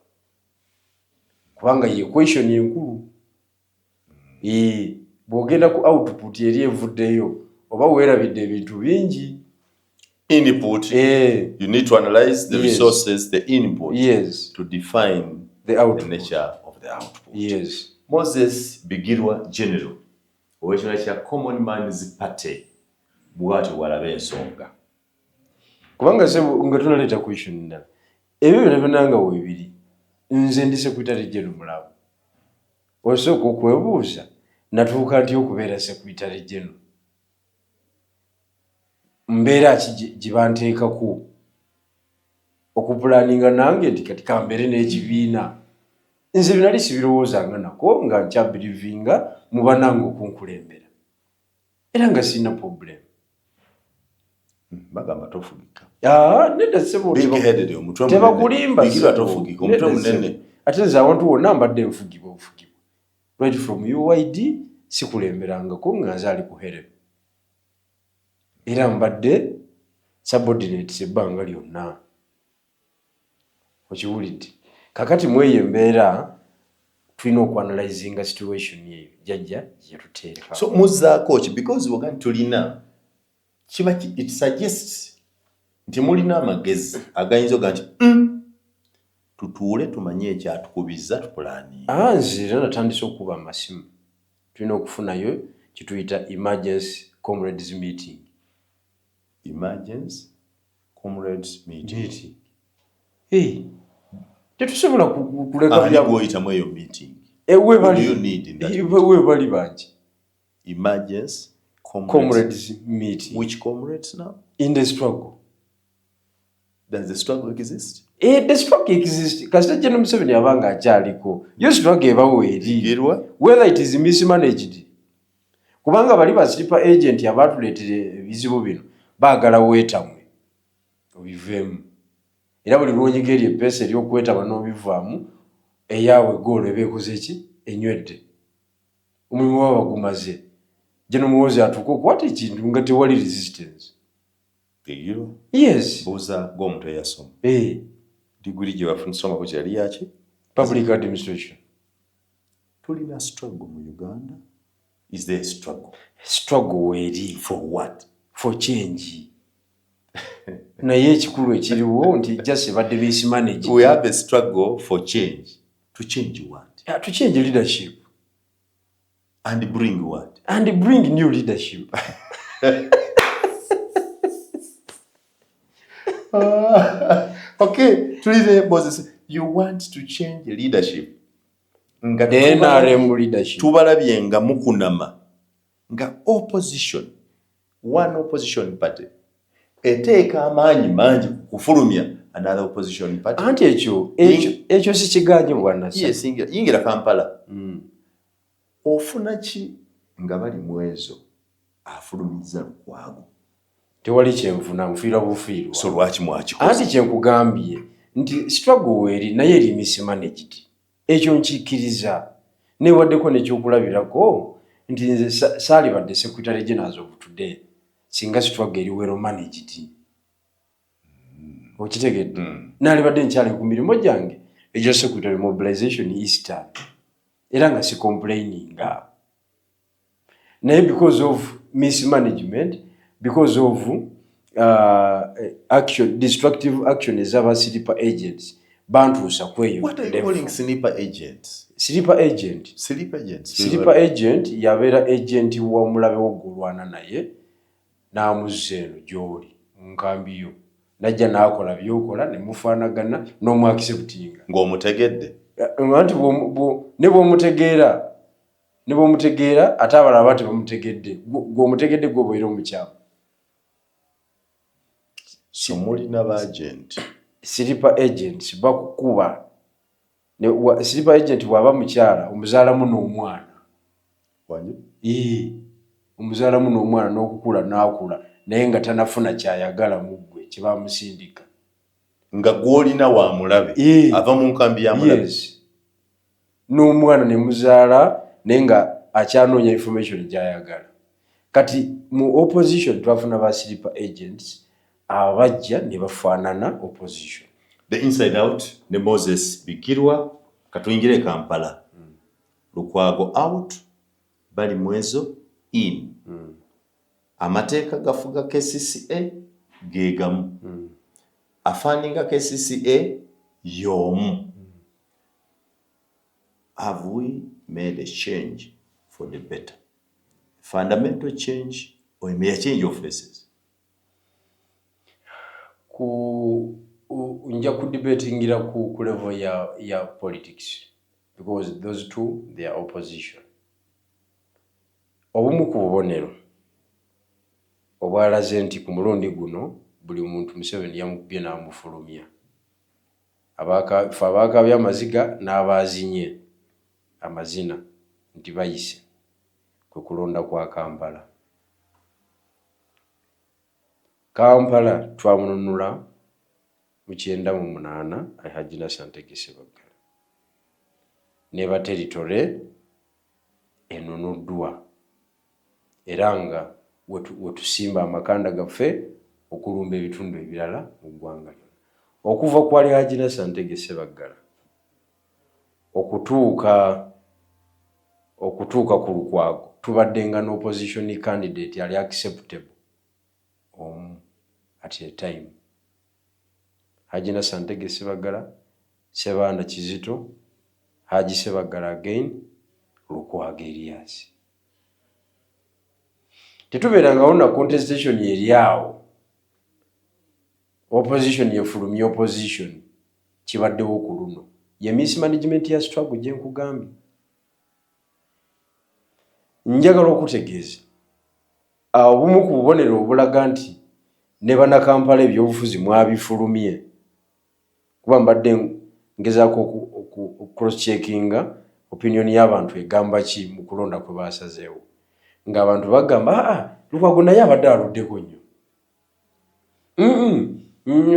Kubanga ye question enkulu. Bw'ogenda ku output eri evuddeyo, oba weerabidde ebintu bingi. Input. You need to analyze the resources, the input, to define the the output, nature of the output. Moses Bigirwa, General ow'ekibiina kya Common Man's Party, bw'atyo bw'alaba ensonga. Kubanga sebo, nga tunaleeta question ndala, ebyo byonna byonna nga weebiri, nze ndi secretary general mulamu, osooka okwebuuza, natuuka ntya okubeera secretary general? Mbeera ki gye banteekako okupulaninga nange nti kati kambeere n'ekibiina? Nze binali sibirowoozanga nako, nga nkyabirivinga mu banange okunkulembera, era nga sirina problem. Bagamba tofugika. Ah, nedda ssebo. Big headed, omutwe munene. Tebakulimba. Bigirwa ssebo. tofugika, omutwe Nedda, munene. ssebo. Ate nze awantu wonna mbadde nfugibwa obufugibwa, right from UYD sikulemberangako nga nze ali ku helm, era mbadde subordinates ebbanga lyonna, okiwulidde? Kakati mweyo embeera tulina okuanalyzinga situation eyo jjajja gyetuteeka. So muzzaako ki? Because woga nti tulina kiba it suggests nti mulina amagezi agayinza oga nti tutuule tumanye ekyatukubiza, tupulaninga." Ah, nze era natandise okuba amasimu, tulina okufunayo kyetuyita emergency comrades meeting. Emergency comrades meeting. Meeting. Hey, tetusobola kuleka Ani gwoyitamu eyo meeting? Eh, Who do you need in that meeting? Webali bangi. Emergency comrades, comrades meeting. Which comrades now? In the struggle. Does the struggle exist? Eh, the struggle exist. Kasita General Museveni abanga akyaliko, yo struggle ebawo eri. Bigirwa. Whether it is mismanaged, kubanga bali ba sleeper agent abatuleetera ebizibu bino baagala weetamwe obiveemu, era buli lwonyiga eri epeesa ery'okwetaba n'obivaamu, eyaabwe goolo eba ekoze ki? Enywedde. Omulimu baba bagumaze. General Muhoozi atuuka okukwata ekintu nga tewali resistance. Bigirwa. Yes. Buuza gw'omuntu eyasoma. Eh, diguri gye bafunisomako kyali yaki? Public administration. Tulina struggle mu Uganda? Is there a struggle? Struggle weeri. For what? For change, naye ekikulu ekiriwo nti just ebadde mismanaged. We have a struggle for change. To change what? Yeah, to change leadership. And bring what? And bring new leadership. Okay, tulire Moses, you want to change leadership nga The NRM leadership. Tubalabye nga mukunama nga opposition, one opposition party eteeka amaanyi mangi ku kufulumya another opposition party. Anti ekyo sikiganye, bwana. Yes, yingira Kampala. Ofuna ki nga bali mu ezo afulumiza Lukwago? Tewali kyenfuna, nfiirwa bufiirwa. So lwaki mwakikoze? Anti kyenkugambye nti struggle weeri, naye eri mismanaged, ekyo nkikkiriza. Newaddeko nekyokulabirako nti nze saalibadde secretary general of today singa struggle eri well managed, okitegedde? Naalibadde nkyali ku mirimu gyange egya secretary mobilization eastern, era nga si complaininga. Naye because of mismanagement, because of action, destructive action ez'aba sleeper agents, bantuusa kweyo. What are you level. calling sleeper agents? Sleeper agent. Sleeper agents. Sleeper agent yabeera agent w'omulabe wo gw'olwana naye, n'amuzza eno gy'oli mu nkambi yo, najja n'akola byokola ne mufaanagana n'omuacceptinga. Ng'omutegedde. Anti ne bw'omutegeera ate abalala ba tebamutegedde. Gw'omutegedde gwe obeera omukyamu. So mulina ba agent. Sleeper agents bakukuba. Sleeper agent bw'aba mukyala, omuzaalamu n'omwana. Wangi? Ee, omuzaalamu n'omwana n'okukula n'akula, naye nga tanafuna kyayagala mu ggwe kyebamusindika. Nga gw'olina wa mulabe. Ava mu nkambi ya mulabe. Yes, n'omwana ne muzaala, naye nga akyanoonya information gy'ayagala. Kati mu opposition twafuna ba sleeper agents abajja ne bafaanana opposition. The Inside Out ne Moses Bigirwa. Katuyingire Kampala. Lukwago out, Balimwezo in. Amateeka gafuga KCCA gegamu, afundinga KCCA y'omu. Have we made a change for the better, fundamental change or a mere change of faces? Ku nja kudebatingira ku level ya politics, because those two, they are opposition. Obumu ku bubonero obwalaze nti ku mulundi guno buli muntu Museveni yamukubye n'amufulumya, fe abaakabye amaziga n'abaazinye amazina nti bayise, kwe kulonda kwa Kampala. Kampala twamununula mu 98, Alhaji Nasser Ntege Ssebaggala, neba territory enunuddwa, era nga wetusimba amakanda gaffe okulumba ebitundu ebirala mu ggwanga lyonna. Okuva ku Alhaji Nasser Ntege Ssebaggala okutuuka ku Lukwago, tubadde nga n'opposition candidate ali acceptable omu at a time: Haji Nasser Ntege Ssebaggala, Sebanda Kizito, Haji Ssebaggala again, Lukwago Erias. Tetubeerangawo na contestation eri awo, opposition yefulumya opposition. Kibaddewo ku luno ye mismanagement ya struggle gye nkugambye. Njagala okutegeeza, obumu ku bubonero obulaga nti ne bannakampala ebyobufuzi mwabifulumye, kuba mbadde ngezaako cross checkinga opinion y'abantu egamba ki mu kulonda kwe basazeewo, ng'abantu bagamba, "Aa, Lukwago naye abadde aluddeko nnyo.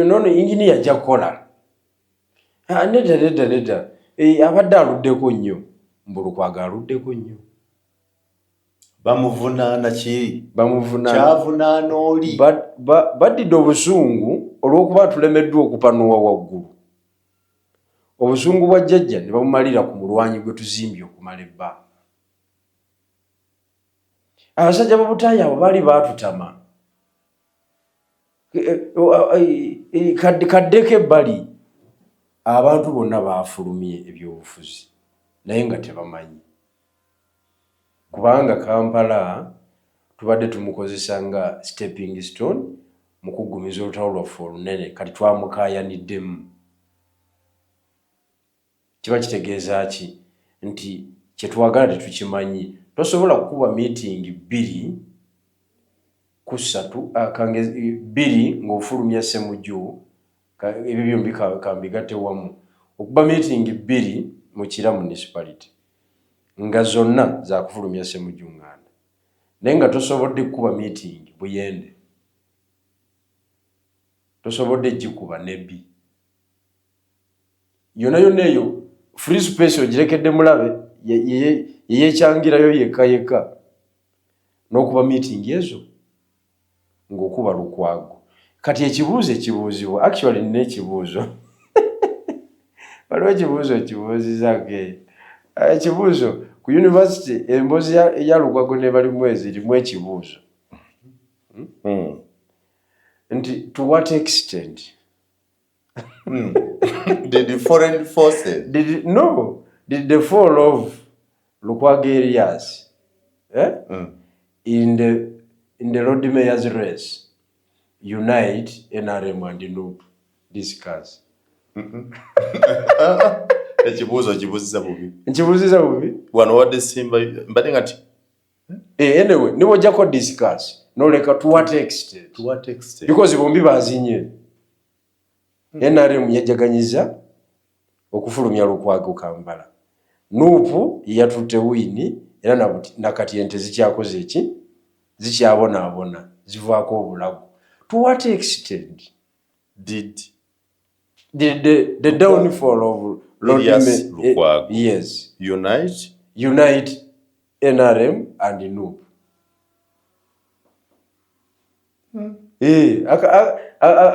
Nono inginiya ajja kukola. Ah, nedda, nedda, nedda. Eh, abadde aluddeko nnyo." Mbu Lukwago aluddeko nnyo. Bamuvunaana ki? Bamuvunaana. Kyavunaana oli. Baddidde obusungu olw'okuba tulemeddwa okupanuwa waggulu. Obusungu bwa jjajja ne babumalira ku mulwanyi gwe tuzimbye okumala ebbanga. Abasajja b'obutaayi abo baali baatutama. Kaddeko ebbali, abantu bonna baafulumye ebyobufuzi, naye nga tebamanyi, kubanga Kampala tubadde tumukozesa nga stepping stone mu kuggumiza olutalo lwaffe olunene. Kati twamukayaniddemu. Kiba kitegeeza ki? Nti kyetwagala tetukimanyi. Tosobola kukuba meeting bbiri ku ssatu, 2 ng'ofulumya Ssemujju. Ebyo byombi kambigatte wamu. Okuba meeting 2 mu Kira Municipality nga zonna zakufulumya Ssemujju Nganda, naye nga tosobodde kukuba meeting Buyende, tosobodde gikuba Nebbi, yonna yonna eyo free space ogirekedde mulabe yeyekyangirayo yekka yekka n'okuba meeting ezo ng'okuba Lukwago. Kati ekibuuzo ekibuuzibwa, actually nina ekibuuzo, waliwo ekibuuzo ekibuuzizaako eyo. Ekibuuzo Ku university emboozi ya Lukwago ne Balimwezo erimu ekibuuzo nti to what extent Did the foreign forces did, no, did the fall of Lukwago Elias, eh? In the Lord Mayor's race unite NRM and NUP? Discuss. Ekibuuzo kibuuziza bubi. Nkibuuziza bubi. Wano wadde simba mbadde nga nti Eh, anyway, niwojjako discuss noleka to what extent. To what extent? Because bombi bazinye. NRM yajaganyiza okufulumya Lukwago Kampala, NUP yatutte win, era nakati ente zikyakoze eki, zikyabonaabona, zivaako obulago. To what extent did the downfall of Lord Elias Lukwago. Yes. Unite Unite NRM and NUP. Eh,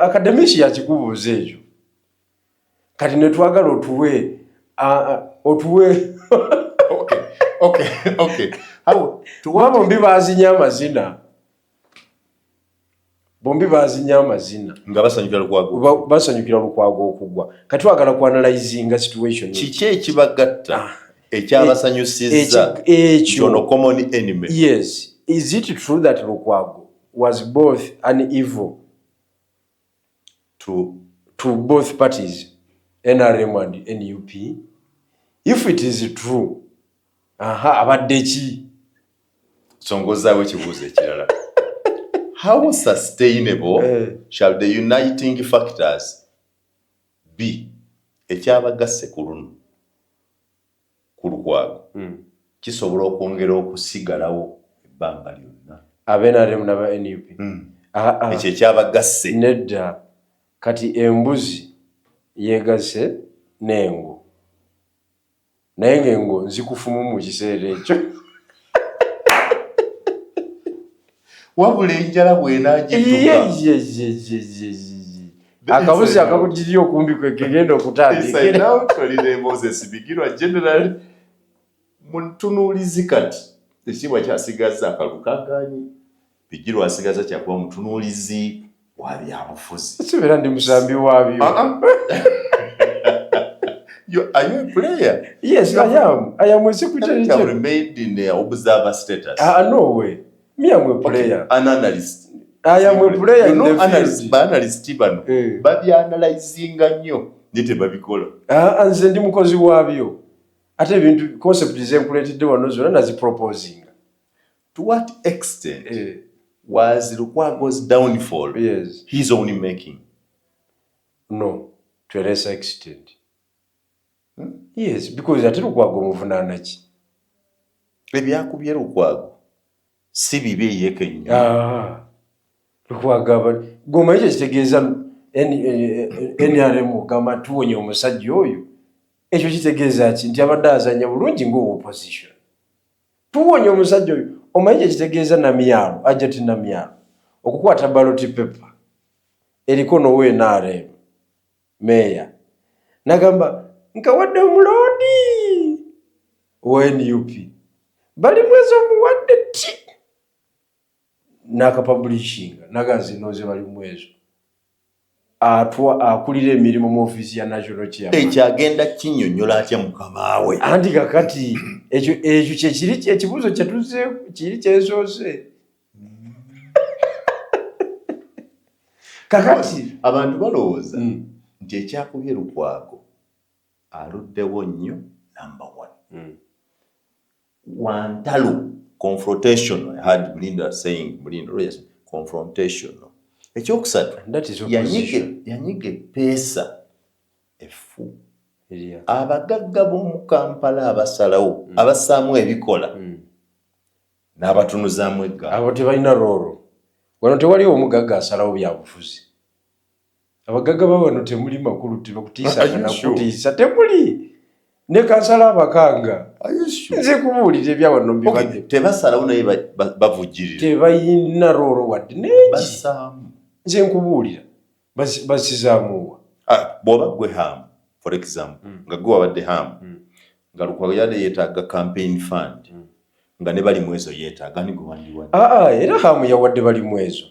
academician yakikubuuza ekyo. Kati netwagala otuwe otuwe. Okay, how to Kuba bombi bazinye amazina, bombi bazinye amazina. Nga basanyukira Lukwago. Basanyukira Lukwago okugwa. Kati twagala kuanalyzinga situation. Kiki ekibagatta ekyabasanyusizza? Ekyo. Ono common enemy. Yes. Is it true that Lukwago was both an evil to to both parties, NRM and NUP? If it is true, aha, abadde ki? Songozaawo ekibuuzo ekirala: how sustainable shall the uniting factors be? Ekyabagasse ku luno ku Lukwago kisobola okwongera okusigalawo ebbanga lyonna? Abe NRM naba NUP? Ah, ah. Ekyo ekyabagasse. Nedda. Kati embuzi yeegase n'engo, naye ng'engo nzikufumu mu kiseera ekyo. Wabula enjala bw'enaagituka. Ye, ye, ye, ye, ye, ye. Akabuzi akakugiri okumbi kwe kegenda okutandikira. Tolina emboozi esibigirwa general mutunuulizi. Kati ekitiibwa kyasigaza akalulu kaganyi, Bigirwa asigaza kyakuba mutunuulizi wa byabufuzi. Sibeera ndi musambi waabyo. Ah, ah. Are you a player? Yes, I am. I am a secretary You have general. remained in the observer status. Ah, no way. Me, I'm a player. Okay, an analyst. I am a player You in know, the analyst, field. ba analyst bano babyanalyzinga nnyo naye tebabikola. Ah, nze ndi mukozi waabyo. Ate ebintu concept zenkuleetedde wano zonna naziproposinga. To what extent was Lukwago's downfall his own making? No, to a lesser extent. Yes, because ate Lukwago omuvunaana ki? Ebyakubye Lukwago si bibi ye kennyini. Ah, Lukwago gomanyi kye kitegeeza NRM ogamba tuwonye omusajja oyo? Ekyo kitegeeza ki? Nti abadde azanya bulungi ng'owa opposition. Tuwonye omusajja oyo. Omanyi kye kitegeeza Namyalo, Hajjati Namyalo okukwata ballot paper eriko nowa NRM meeya nagamba nkawadde omuloodi wa NUP Balimwezo, omuwadde ti n'akapublishinga nagazinooze Balimwezo atwa akulira emirimu mu ofiisi ya national chairman. Ekyo agenda kinnyonnyola atya mukama we? Anti kakati ekyo kyekiri ekibuuzo kyetuze kiri kyensoose kakati. Abantu balowooza nti ekyakubye Lukwago aluddewo nnyo, number one wantalo, confrontation. I had Mulinda saying, Mulinda Rogers, confrontation. Ekyokusatu, That is opposition. yanyiga epeesa effu. Erya. Abagagga b'omu Kampala abasalawo, abassaamu ebikola n'abatunuzaamu eggaali. Abo tebalina role wano. Tewaliwo omugagga asalawo byabufuzi. Abagagga ba wano temuli makulu, tebakutiisa. Are you sure? Nakutiisa temuli, ne kansala abakanga. Are you sure? Nze kubuulira ebyawano mbibadde. Okay, tebasalawo naye bavujjirira. Tebalina role wadde nengi. Bassaamu. Nze nkubuulira basizaamuwa. Ah, bw'oba gwe Hamu, for example, nga gwe wabadde Hamu. Nga Lukwago yadde yeetaaga campaign fund, nga ne Balimwezo yeetaaga, ni gwe wandiwadde? Aa, era Hamu yawadde Balimwezo,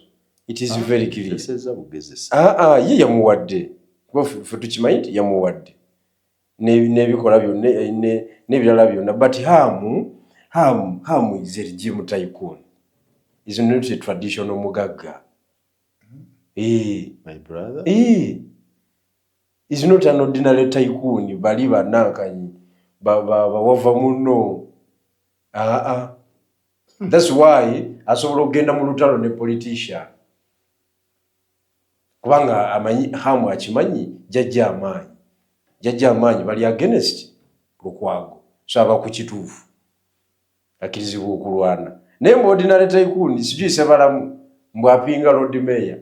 it is very clear. Gezesezza bugezesa. Aa, ye yamuwadde, kuba ffe tukimanyi nti yamuwadde n'ebikola byonna, n'ebirala byonna. But Hamu is a regime tycoon, is not a traditional mugagga. My brother. Is not an ordinary tycoon. Bali banankanyi bawava muno. Aa, that's why asobola okugenda mu lutalo ne politician, kubanga amanyi, Hamu akimanyi jajja amaanyi bali against Lukwago, so aba ku kituufu, akkirizibwa okulwana. Naye mu ordinary tycoon, sijui Sebalamu mbwapinga Lord Mayor,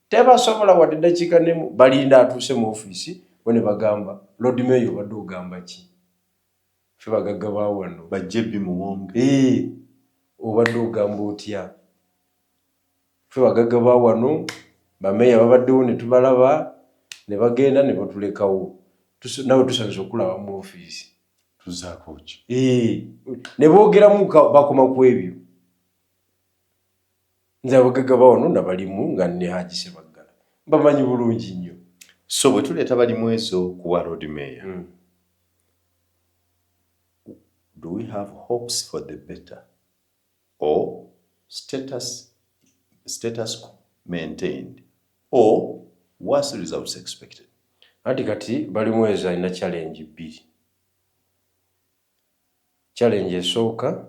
tebasobola wadde dakiika nemu. Balinda atuuse mu ofiisi bo ne bagamba, "Lord Mayor, obadde ogamba ki? Ffe bagagga ba wano." Bajje bimuwonge. Obadde ogamba otya? Ffe bagagga ba wano, bameeya babaddewo ne tubalaba ne bagenda ne batulekawo. Nawe tusanyusa okulaba mu ofiisi. Tuzaako ki? Ne boogeramu, bakoma ku ebyo. Nze abagagga ba wano nabalimu nga ne Haji Sebaggala, bamanyi bulungi nnyo. So bwe tuleeta Balimwezo kuwa Lord Mayor, do we have hopes for the better or status quo maintained or worse results expected? Anti kati Balimwezo alina challenge bbiri. Challenge esooka,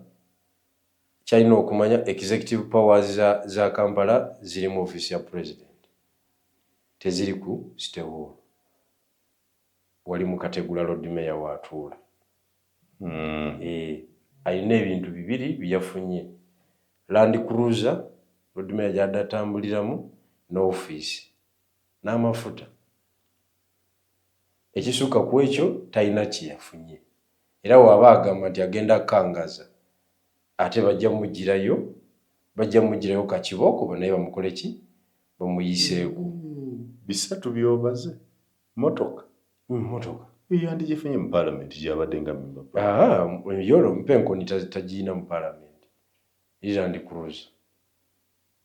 kyalina okumanya executive powers za Kampala ziri mu ofiisi ya president, teziri ku City Hall. Wali mu Kategula Lord Mayor waatuula. Alina ebintu bibiri byeyafunye: Land Cruiser Lord Mayor gyadde atambuliramu n'ofiisi n'amafuta. Ekisukka ku ekyo talina kyeyafunye. Era waaba agamba nti agenda kukangaza, ate bajja mugirayo kakibooko, naye bamukole ki? Bamuyiseeko. Bisatu byobaze: motoka. Motoka. Yandigifunye mu paalamenti gyabadde nga member. Yolo mpenkoni tagiina mu paalamenti. Land Cruiser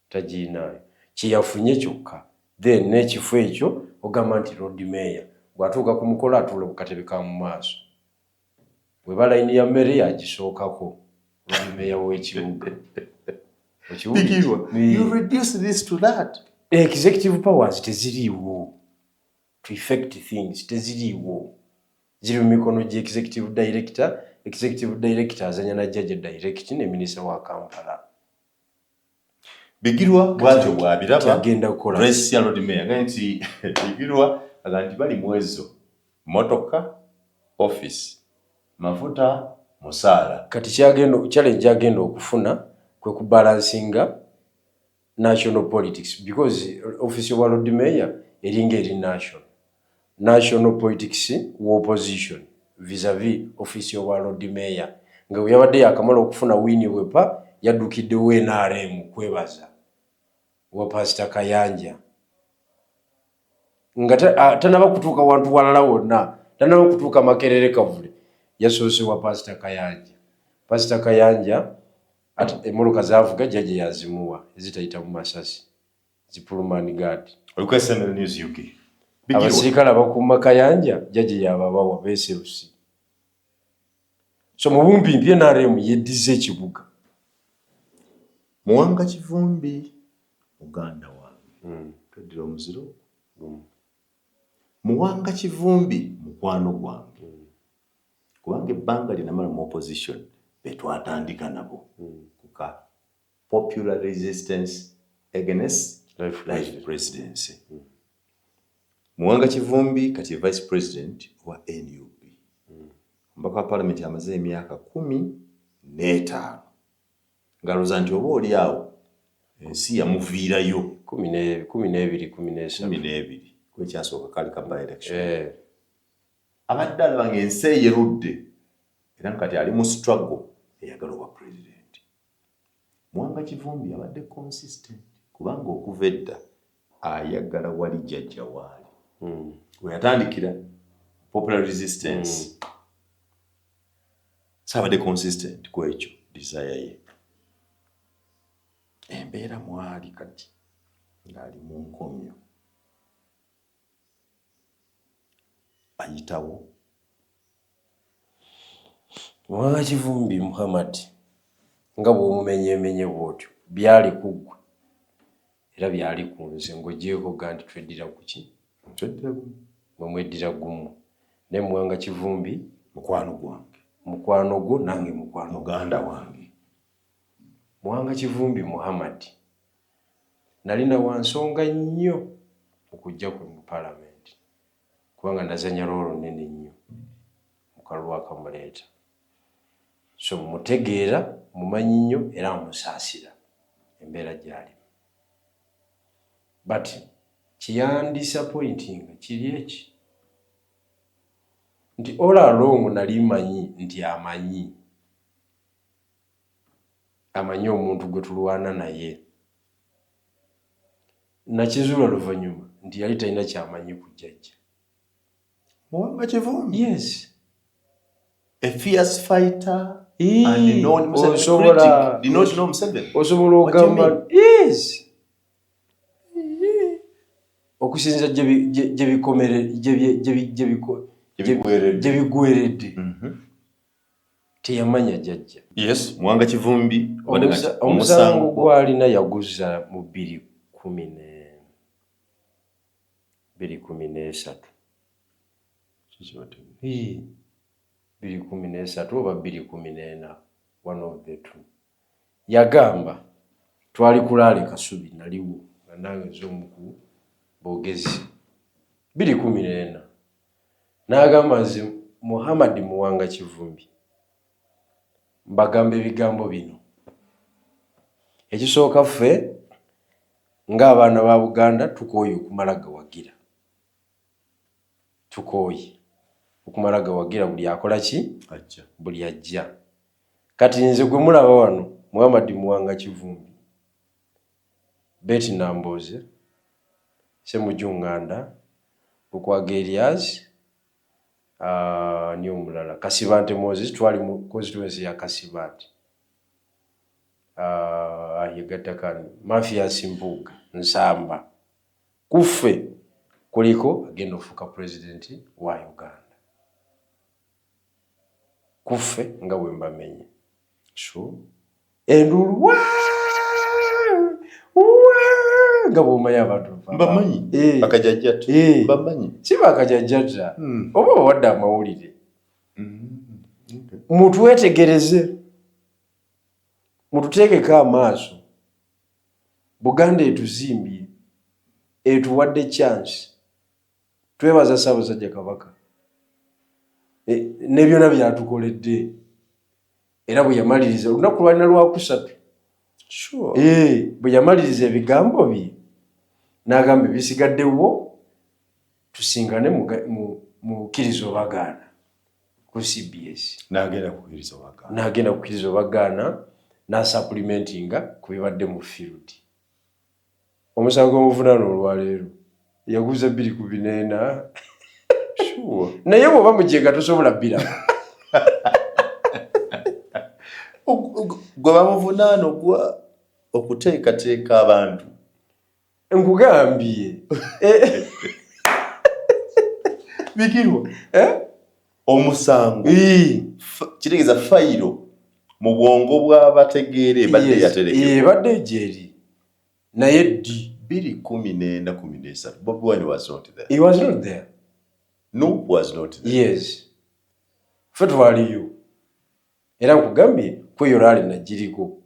tagiinaayo, kyeyafunye kyokka. Then n'ekifo ekyo ogamba nti Lord Mayor bw'atuuka ku mukolo atuula ku katebe ka mu maaso, bweba layini ya mmere yagisookako, Lord Mayor w'ekibuga. Bigirwa, you reduce this to that. Executive powers teziriiwo to effect things, teziriiwo, ziri mu mikono gya executive director. Executive director azanya na jjajja direct ne minisita wa Kampala. Bigirwa bwatyo bwabiraba. Agenda kukola. Race ya Lord Mayor, agambye nti Bigirwa agamba nti Balimwezo motoka, office, mafuta, musaala. Kati kyagenda, challenge agenda okufuna kwe kubalansinga national politics, because office wa Lord Mayor eringa eri national politics wa opposition vis-a-vis office wa Lord Mayor. Nga bwe yabadde yakamala okufuna win wepa, yaddukiddewo NRM kwebaza wa Pasita Kayanja, nga tanaba kutuuka wantu walala wonna, tanaba kutuuka Makerere Kavule, yasoose wa Pasita Kayanja. Pasita Kayanja ate emmotoka zavuga jjajja yazimuwa, ezitayita mu masasi, zi Pullman Guard. Oli ku SML News UK. Bigirwa. Abasirikale abakuuma Kayanja jjajja yababawa beserusi. So mu bumpimpi NRM yeddiza ekibuga. Muwanga Kivumbi muganda wange, tweddira omuziro. Muwanga Kivumbi mukwano gwange, kubanga ebbanga lyenamala mu opposition betwatandika nabo kuka popular resistance against life life presidency. Muwanga Kivumbi kati ye vice president wa NUP, omubaka wa parliament amaze emyaka 15, ng'alowooza nti oba oli awo ensi yamuviirayo. 12, 13. 12, kwekyasooka kaali ka by election. Eh. Abadde alaba ng'ensi eyerudde, era kati ali mu struggle eyagala obwa president. Muwanga Kivumbi abadde consistent, kubanga okuva edda ayagala wali jjajja waali we yatandikira popular resistance. Saabadde consistent ku ekyo desire ye. Embeera mwali kati ng'ali mu nkomyo ayitawo. Muwanga Kivumbi Muhammad, nga bw'omumenyeemenye bw'otyo, byali ku ggwe era byali ku nze, ng'oggyeeko ga nti tweddira ku ki? Tweddira gumu. Mwe mweddira gumu. Naye Muwanga Kivumbi mukwano gwange. Mukwano gwo, nange mukwano. Muganda wange. Muwanga Kivumbi Muhammad nalina wa nsonga nnyo mu kujja kwe mu Paalamenti, kubanga nazanya role nnene nnyo mu kalulu akamuleeta. So mutegeera, mumanyi nnyo era musaasira embeera gy'alimu. But kiyandisappointinga kiri eki nti all along nali manyi nti amanyi omuntu gwe tulwana naye. Nakizuula luvannyuma nti yali talina kyamanyi ku jjajja. Muwanga Kivumbi? Yes. A fierce fighter and known Museveni critic. Did not know Museveni. Osobola ogamba yes. Okusinza gye bigweredde teyamanya jjajja. Yes, Muwanga Kivumbi. Omusango gwalina yaguza mu 2013. 2013 oba 2014, one of the two. Yagamba twali kulaale Kasubi, naliwo nga nange nze omu ku boogezi, 2014, n'agamba, "Nze Muhammad Muwanga Kivumbi mbagamba ebigambo bino. Ekisooka, ffe ng'abaana ba Buganda tukooye okumala gawagira, tukooye okumala gawagira buli akola ki, buli ajja. Kati nze gwe mulaba wano, Muhammad Muwanga Kivumbi, Betty Nambooze, Ssemujju Nganda, Lukwago Erias, ni omulala Kasibante Moses, twali mu constituency ya Kasibante, yegattakani Mathias Mpuuga Nsamba, kuffe kuliko agenda okufuuka pulezidenti wa Uganda, kuffe nga bwe mbamenye." Enduulu nga bw'omanyi abantu. Mbamanyi. Bakajajjata. Mbamanyi. Si bakajajjata, oba bawadde amawulire. Mutwetegereze, mututeekeko amaaso. Buganda etuzimbye, etuwadde chance. Twebaza Ssaabasajja Kabaka ne byonna byatukoledde. Era bwe yamaliriza, olunaku lwalina lwakusatu, bwe yamaliriza ebigambo bye n'agamba, "Ebisigaddewo tusingane mu Kkiriza Obagaana ku CBS." N'agenda kukkiriza obagaana. N'agenda kukkiriza obagaana, n'asupplementinga ku bibadde mu field. Omusango omuvunaana olwaleero yaguza 2014. Naye bw'oba mujenga tosobola bbiraba. Gwe bamuvunaana ogwa okuteekateeka abantu. Nkugambye. Bigirwa. Eh? Omusango kitegeeza fayiro mu bwongo bw'abategeera ebadde yaterekebwa. Ebadde gyeri, naye ddi? 2014, 13, Bobi Wine was not there. He was not there. NUP was not there. Yes, ffe twaliyo, era nkugambye kweyo rally nagiriko,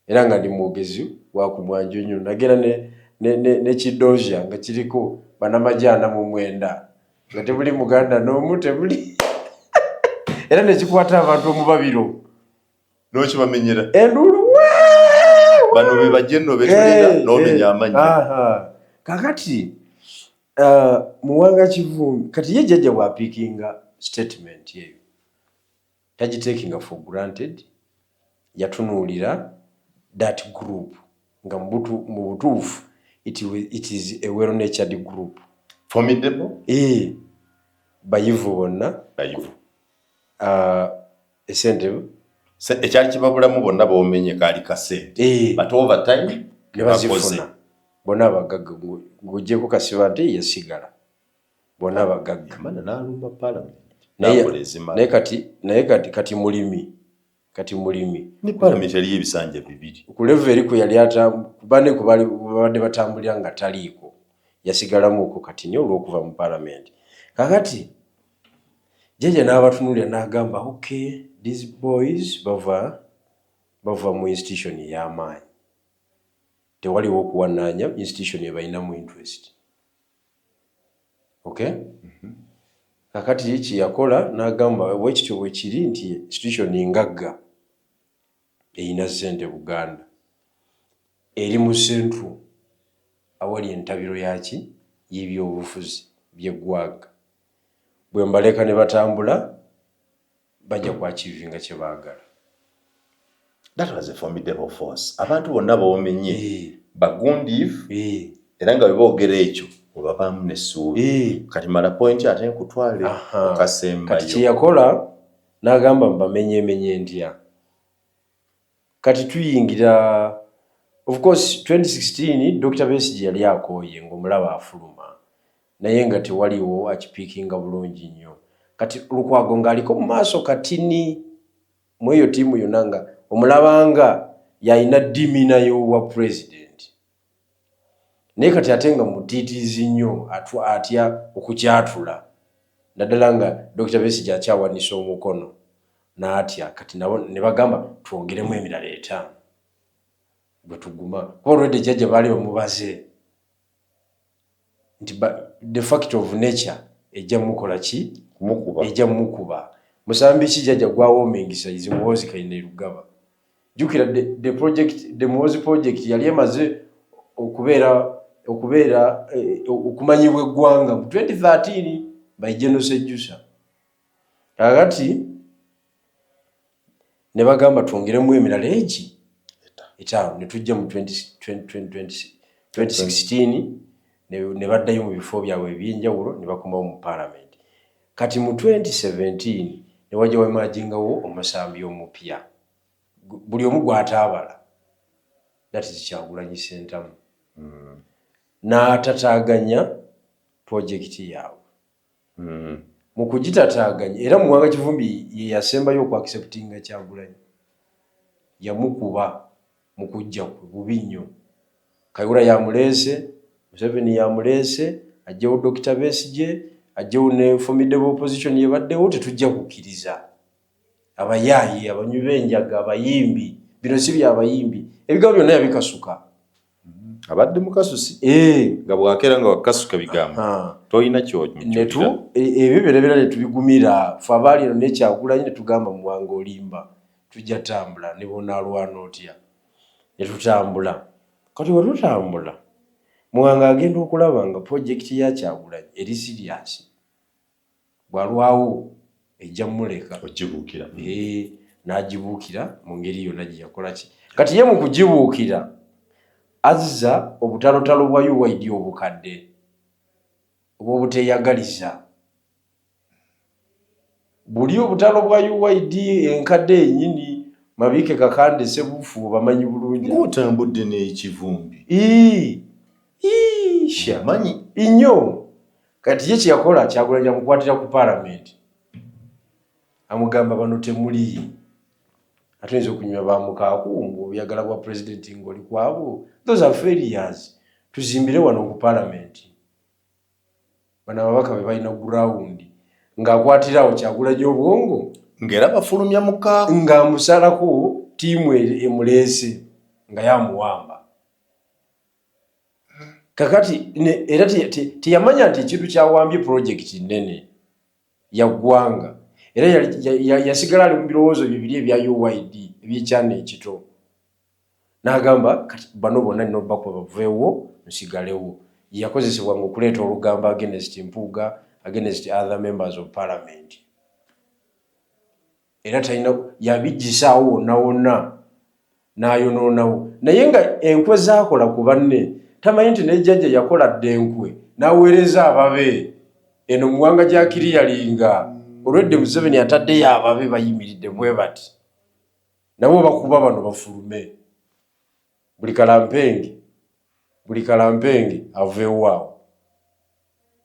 era nga ndi mwogezi wakumwanjo nnyo. Nagenda ne kidosha nga kiriko banamagye 49, nga tebuli Muganda n'omu, tebuli, era nekikwata abantu omubabiro. N'okibamenyera. Enduulu. Bano be bajje nno betulina n'omenya amannya. Aha. Kakati Muwanga Kivumbi, kati ye jjajja bw'apickinga statement eyo tagitakinga for granted. Yatunuulira that group nga mu butuufu it is a well natured group. Formidable. Eh, bayivu bonna. Bayivu. Uh, Esente Ekyali kibabulamu bonna bomenye kaali kasente, but over time ne bazifuna bonna abagagga, ng'ogyeko Kasiba nti yasigala, bonna abagagga. Amana n'alumba parliament. Naye n'akola ezimala. Naye kati mulimi. Ne parliament yaliyo ebisanja bibiri. Ku level eri kwe yali bane ku bali babadde batambulira nga taliiko, yasigalamuko kati nnyo olw'okuva mu parliament. Kakati jjajja n'abatunuulira n'agamba, "Okay, these boys bava mu institution ey'amaanyi, tewaliwo okuwanaanya institution ebalinamu interest." Okay, kakati kyeyakola n'agamba, bwekityo bwe kiri nti institution ngagga erina ssente, Buganda eri mu central awali entabiro yaki y'ebyobufuzi by'eggwanga, bwe mbaleka ne batambula bajja kwachievinga kye baagala. That was a formidable force. Abantu bonna bomenye bagundiivu, era nga bwe boogera ekyo obabaamu n'essuubi. Kati mala point ate nkutwale Kati okasembayo. Kyeyakola n'agamba, mbamenyeemenye ntya? Kati tuyingira, of course, 2016 Dr Besigye yali akooye ng'omulaba afuluma, naye nga tewaliwo akipickinga bulungi nnyo. Kati Lukwago ng'aliko mu maaso katini mu eyo ttiimu yonna, nga omulabanga yalina demeanour y'obwa president, naye kati ate nga mutiitiizi nnyo, atya okukyatula, naddala nga Dr Besigye akyawanisa omukono n'atya. Kati nabo ne bagamba, twongeremu emirala 5 bwe tuguma, kuba olwedde jjajja baali bamubaze nti the fact of nature ejja mukola ki? Kumukuba. Ejja mukuba. Musambi ki jjajja gwawoomingisa izi Muhoozi Kainerugaba. Jjukira the project, the Muhoozi project yali emaze okubeera okumanyibwa eggwanga mu 2013 by General Sejusa. Kakati ne bagamba, twongeremu emirala egi 5, ne tujja mu 20 20 2016 ne baddayo mu bifo byabwe ebyenjawulo ne bakomawo mu parliament. Kati mu 2017 ne wajja wemergingawo omusambi omupya, buli omu gw'ataabala, that is Kyagulanyi Ssentamu, n'atataaganya projekiti yaabwe. Mu kugitataaganya era Muwanga Kivumbi ye yasembayo okuacceptinga Kyagulanyi, yamukuba mu kujja kwe bubi nnyo. Kayihura yamuleese, Museveni yamuleese, ajjewo Dr Besigye, ajjewo ne formidable opposition yebaddewo. Tetujja kukkiriza abayaayi, abanywi b'enjaga, abayimbi, bino si byabayimbi, ebigambo byonna yabikasuka. Abadde mukasusi, nga bwakeera nga wakasuka bigambo, tolina. Netu ebyo byonna byonna netubigumira fe abaali eno nekyagulanyi, netugamba, "Muwanga olimba, tujja tambula ne bonaalwana otya." Netutambula. Kati wetutambula, Muwanga agenda okulaba nga projekiti ya Kyagulanyi eri serious, bwalwawo ejja mumuleka. Ogibuukira. N'agibuukira mu ngeri yonna gye yakola ki. Kati ye mu kugibuukira azza obutalotalo bwa UYD obukadde obw'obuteeyagaliza, buli obutalo bwa UYD enkadde yennyini, Mabiike, Kakande, Sebufu, bamanyi bulungi. Ng'otambudde n'ekivumbi. Ii, ii, sha. Manyi. Nnyo. Kati ye kyeyakola, Kyagulanyi amukwatira ku paalamenti, amugamba, "Bano temuli, ate oyinza okunywa bamukaaku ngaobyagala bwa pulezidenti ng'oli kwabo, those are failures, tuzimbire wano ku paalamenti, bano ababaka be balina ground." Ng'akwatirawo Kyagulanyi obwongo. Ng'era bafulumya mukaaku. Ng'amusalako ttiimu emuleese nga yamuwamba. Kakati era teyamanya nti ekintu kyawambye projekiti nnene ya ggwanga, era yasigala ali mu birowoozo bibiri ebya UYD ebyekyana ekito, n'agamba, "Kati bano bonna nina obbakuba baveewo nsigalewo." Yakozesebwanga okuleeta olugambo against Mpuuga, against other members of parliament, era talina yabijjisaawo wonna wonna n'ayonoonawo. Naye nga enkwe zaakola ku banne, tamanyi nti nejjajja yakola dda enkwe n'aweereza ababe eno Muwanga gyakiriyalinga. Olwedde Museveni ataddeyo ababe bayimiridde bwe bati, nabo bakuba bano bafulume. Buli kalampenge, buli kalampenge aveewo awo,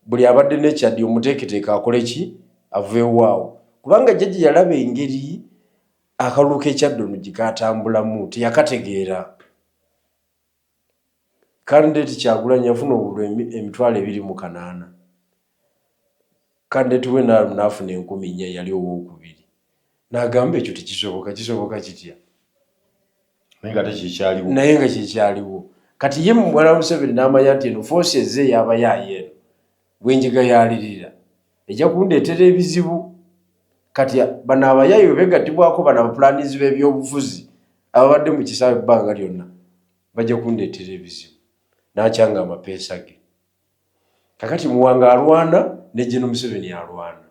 buli abadde nekyaddi omuteeketeeke akole ki, aveewo awo, kubanga jjajja yalaba engeri akalulu k'ekyaddono gye katambulamu, teyakategeera. Candidate Kyagulanyi yafuna obululu 28,000, candidate we NRM n'afuna 4,000, yali owookubiri. N'agamba ekyo tekisoboka, kisoboka kitya? Naye nga tekikyaliwo. Naye nga kikyaliwo. Kati ye mwana Museveni n'amanya nti eno force ezze ey'abayaayi eno bwenjiga yalirira ejja kundeetera ebizibu. Kati bano abayaayi bwe begattibwako bano abapulanizi b'ebyobufuzi ababadde mu kisaawe ebbanga lyonna, bajja kundeetera ebizibu. N'akyanga amapeesa ge. Kakati Muwanga alwana ne Gen Museveni alwana.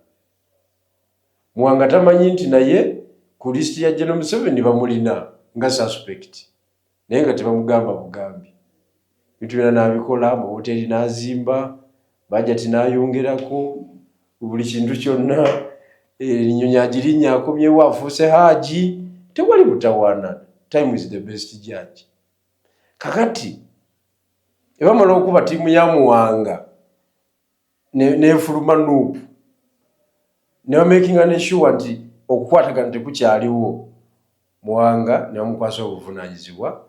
Muwanga tamanyi nti naye ku lisiti ya Gen Museveni bamulina nga suspect, naye nga tebamugamba bugambi. Bintu byonna n'abikola, amawoteeri n'azimba, bajati n'ayongerako, buli kintu kyonna, ennyonyi agirinnya, akomyewo, afuuse haaji, tewali butawaana. Time is the best judge. Kakati ebamala okuba ttiimu ya Muwanga nefuluma NUP ne bamakinga ne sure nti okukwatagana tekukyaliwo. Muwanga ne bamukwasa obuvunaanyizibwa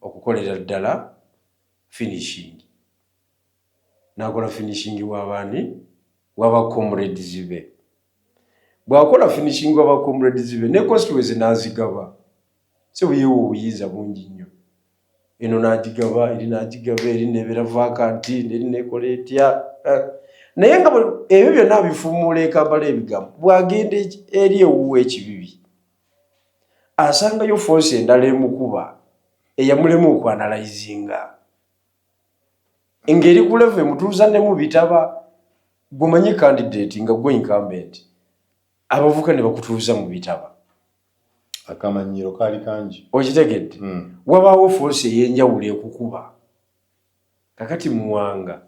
okukolera ddala finishing, n'akola finishing w'abaani, w'aba comrades be. Bw'akola finishing w'aba comrades be ne constituency n'azigaba, si buyiwa obuyinza bungi nnyo, eno n'agigaba, eri n'agigaba, eri nebeera vacant, eri nekola etya. Naye nga ebyo byonna abifuumuula ekampala ebigambo. Bw'agenda eri ewuwa ekibibi, asangayo force endala emukuba eyamulema okwanalizinga ng'eri ku level emutuuza ne mu bitaba. Gwemanyi candidate nga gwe incumbent, abavuka ne bakutuuza mu bitaba. Akamanyiro kaali kangi. Okitegedde? Wabaawo force ey'enjawulo ekukuba. Kakati Muwanga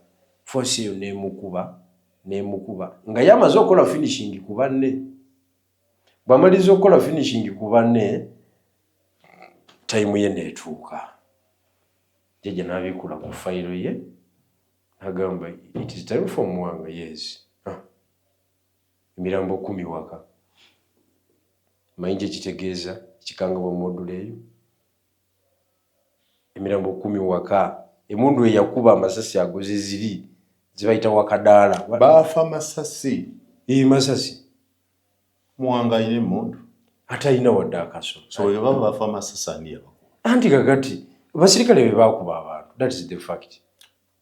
force eyo nemukuba, nemukuba nga yamaze okukola finishing ku banne. Bw'amaliriza okukola finishing ku banne, time ye neetuuka, jjajja n'abikula ku fayiro ye n'agamba, "It is time for Muwanga." Yes. Ah. Emirambo 10 waka, manyi gye kitegeeza kikangabwa modula eyo. Emirambo 10 waka, emundu eyakuba amasasi ago ze ziri zibayita wakadaala. Baafa masasi? Ee, masasi. Muwanga alina emundu? Ate alina wadde akaso. So bwe baba bafa masasi, ani yabakuba? Anti kakati basirikale be bakuba abantu, that is the fact.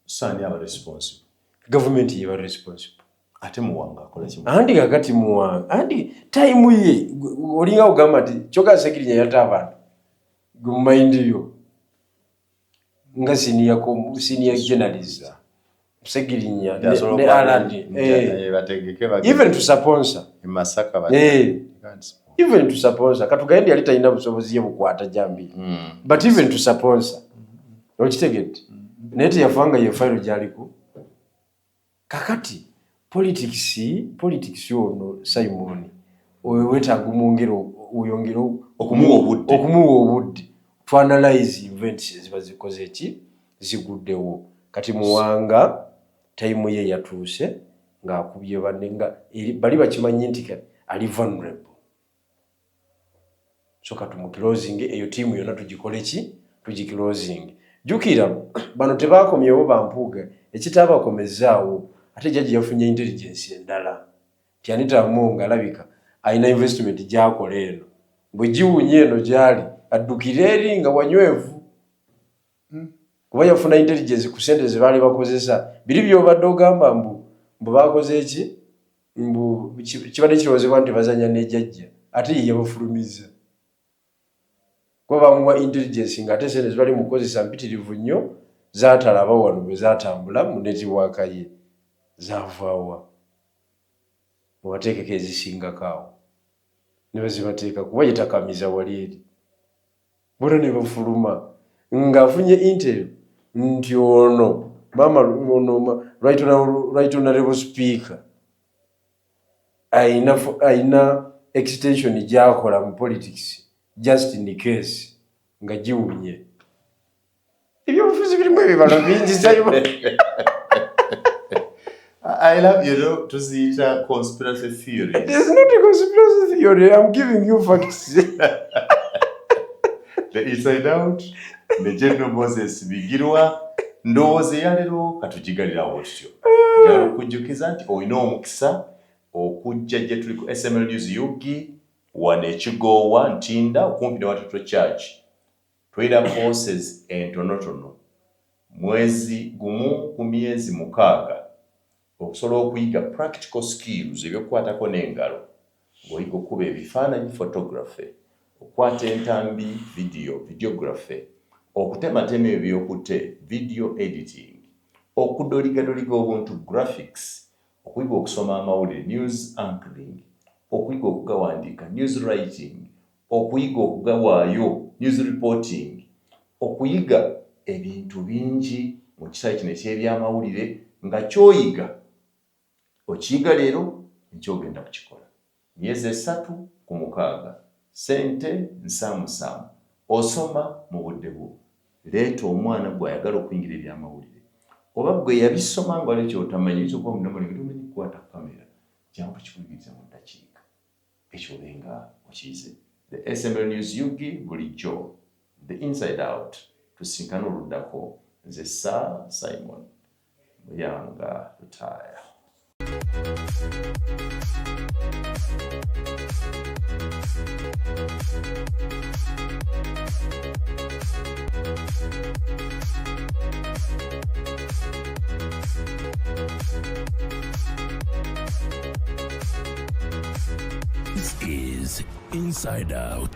So ani aba responsible? Gavumenti yeba responsible. Ate Muwanga akola kimu? Anti kakati Muwanga, anti time ye olinga ogamba nti kyoka Segirinya yatta abantu gwe mu mind yo nga senior journalist Segirinya ne Alan, bategeke even to sponsor. Masaka. Even to sponsor, katugaye yali talina busobozi ye bukwata jambi, but even to sponsor, okitegedde? Naye teyafanga ye fayiro gyaliko. Kakati politics ono Simon oyo wetaaga omwongere oyongere okumuwa obudde. Okumuwa obudde to analyze events eziba zikoze ki, ziguddewo. Kati Muwanga time ye yatuuse ng'akubye banne, nga bali bakimanyi nti kati ali vulnerable, so katumuclosing eyo tiimu yonna tugikole ki, tugiclosing. Jjukira bano tebakomyewo bampuuga, ekitaabakomezaawo ate jjajja yafunye intelligence endala nti Anita Among alabika alina investment gyakola eno, bwe giwunya eno gyali addukire eri nga wanywevu, kuba yafuna intelligence ku sente ze baali bakozesa biri byobadde ogamba mbu bakoze eki, mbu kibadde kirowoozebwa nti bazanya nejjajja, ate ye yabafulumiza kuba bamuwa intelligence nga ate sente zibali mukukozesa mpitirivu nnyo, zatalaba wano bwe zatambula mu network ye zavaawa, mubateekeko ezisingako awo ne bazibateeka kuba yetakamiza wali eri bona ne bafuluma ng'afunye intel nti ono mama ono right honorable speaker. Ayina extension gyakola mu politics just in case nga giwunye. Ebyobufuzi birimu ebibalo bingi, Simon. I love, tuziyita conspiracy theories. It is not a conspiracy theory. I'm giving you facts. The Inside Out ne General Moses Bigirwa. Ndowooza eyaleero katugigalirawo tutyo. Njagala okujjukiza nti olina omukisa okujja gye tuli ku SML News UG wano ekigoowa Ntinda, okumpi ne Watoto Church. Tulina courses entonotono, mwezi 1 ku myezi 6, okusobola okuyiga practical skills, ebyokukwatako n'engalo, ng'oyiga okukuba ebifaananyi, photography, okukwata entambi, video, videography, okutematema ebyokute, video editing, okudoligadoliga obuntu, graphics, okuyiga okusoma amawulire, news anchoring, okuyiga okugawandiika, news writing, okuyiga okugawaayo, news reporting, okuyiga ebintu bingi mu kisaawe kino ekyebyamawulire, nga kyoyiga okiyiga leero, nkyogenda kukikola myezi 3 ku 6, sente nsaamusaamu, osoma mu budde bwo. Leeta omwana gw'ayagala okuyingira ebyamawulire, oba gwe yabisoma nga waliwo kyotamanyi. Oyinza okuba munnamawulire nga tomanyi kukwata kamera. Jangu tukikuyigirize mu ddakiika, ekyo obe nga okiyize. The SML News UG, bulijjo The Inside Out. Tusinkane oluddako. Nze Sir Simon Muyanga Lutaaya. This is Inside Out.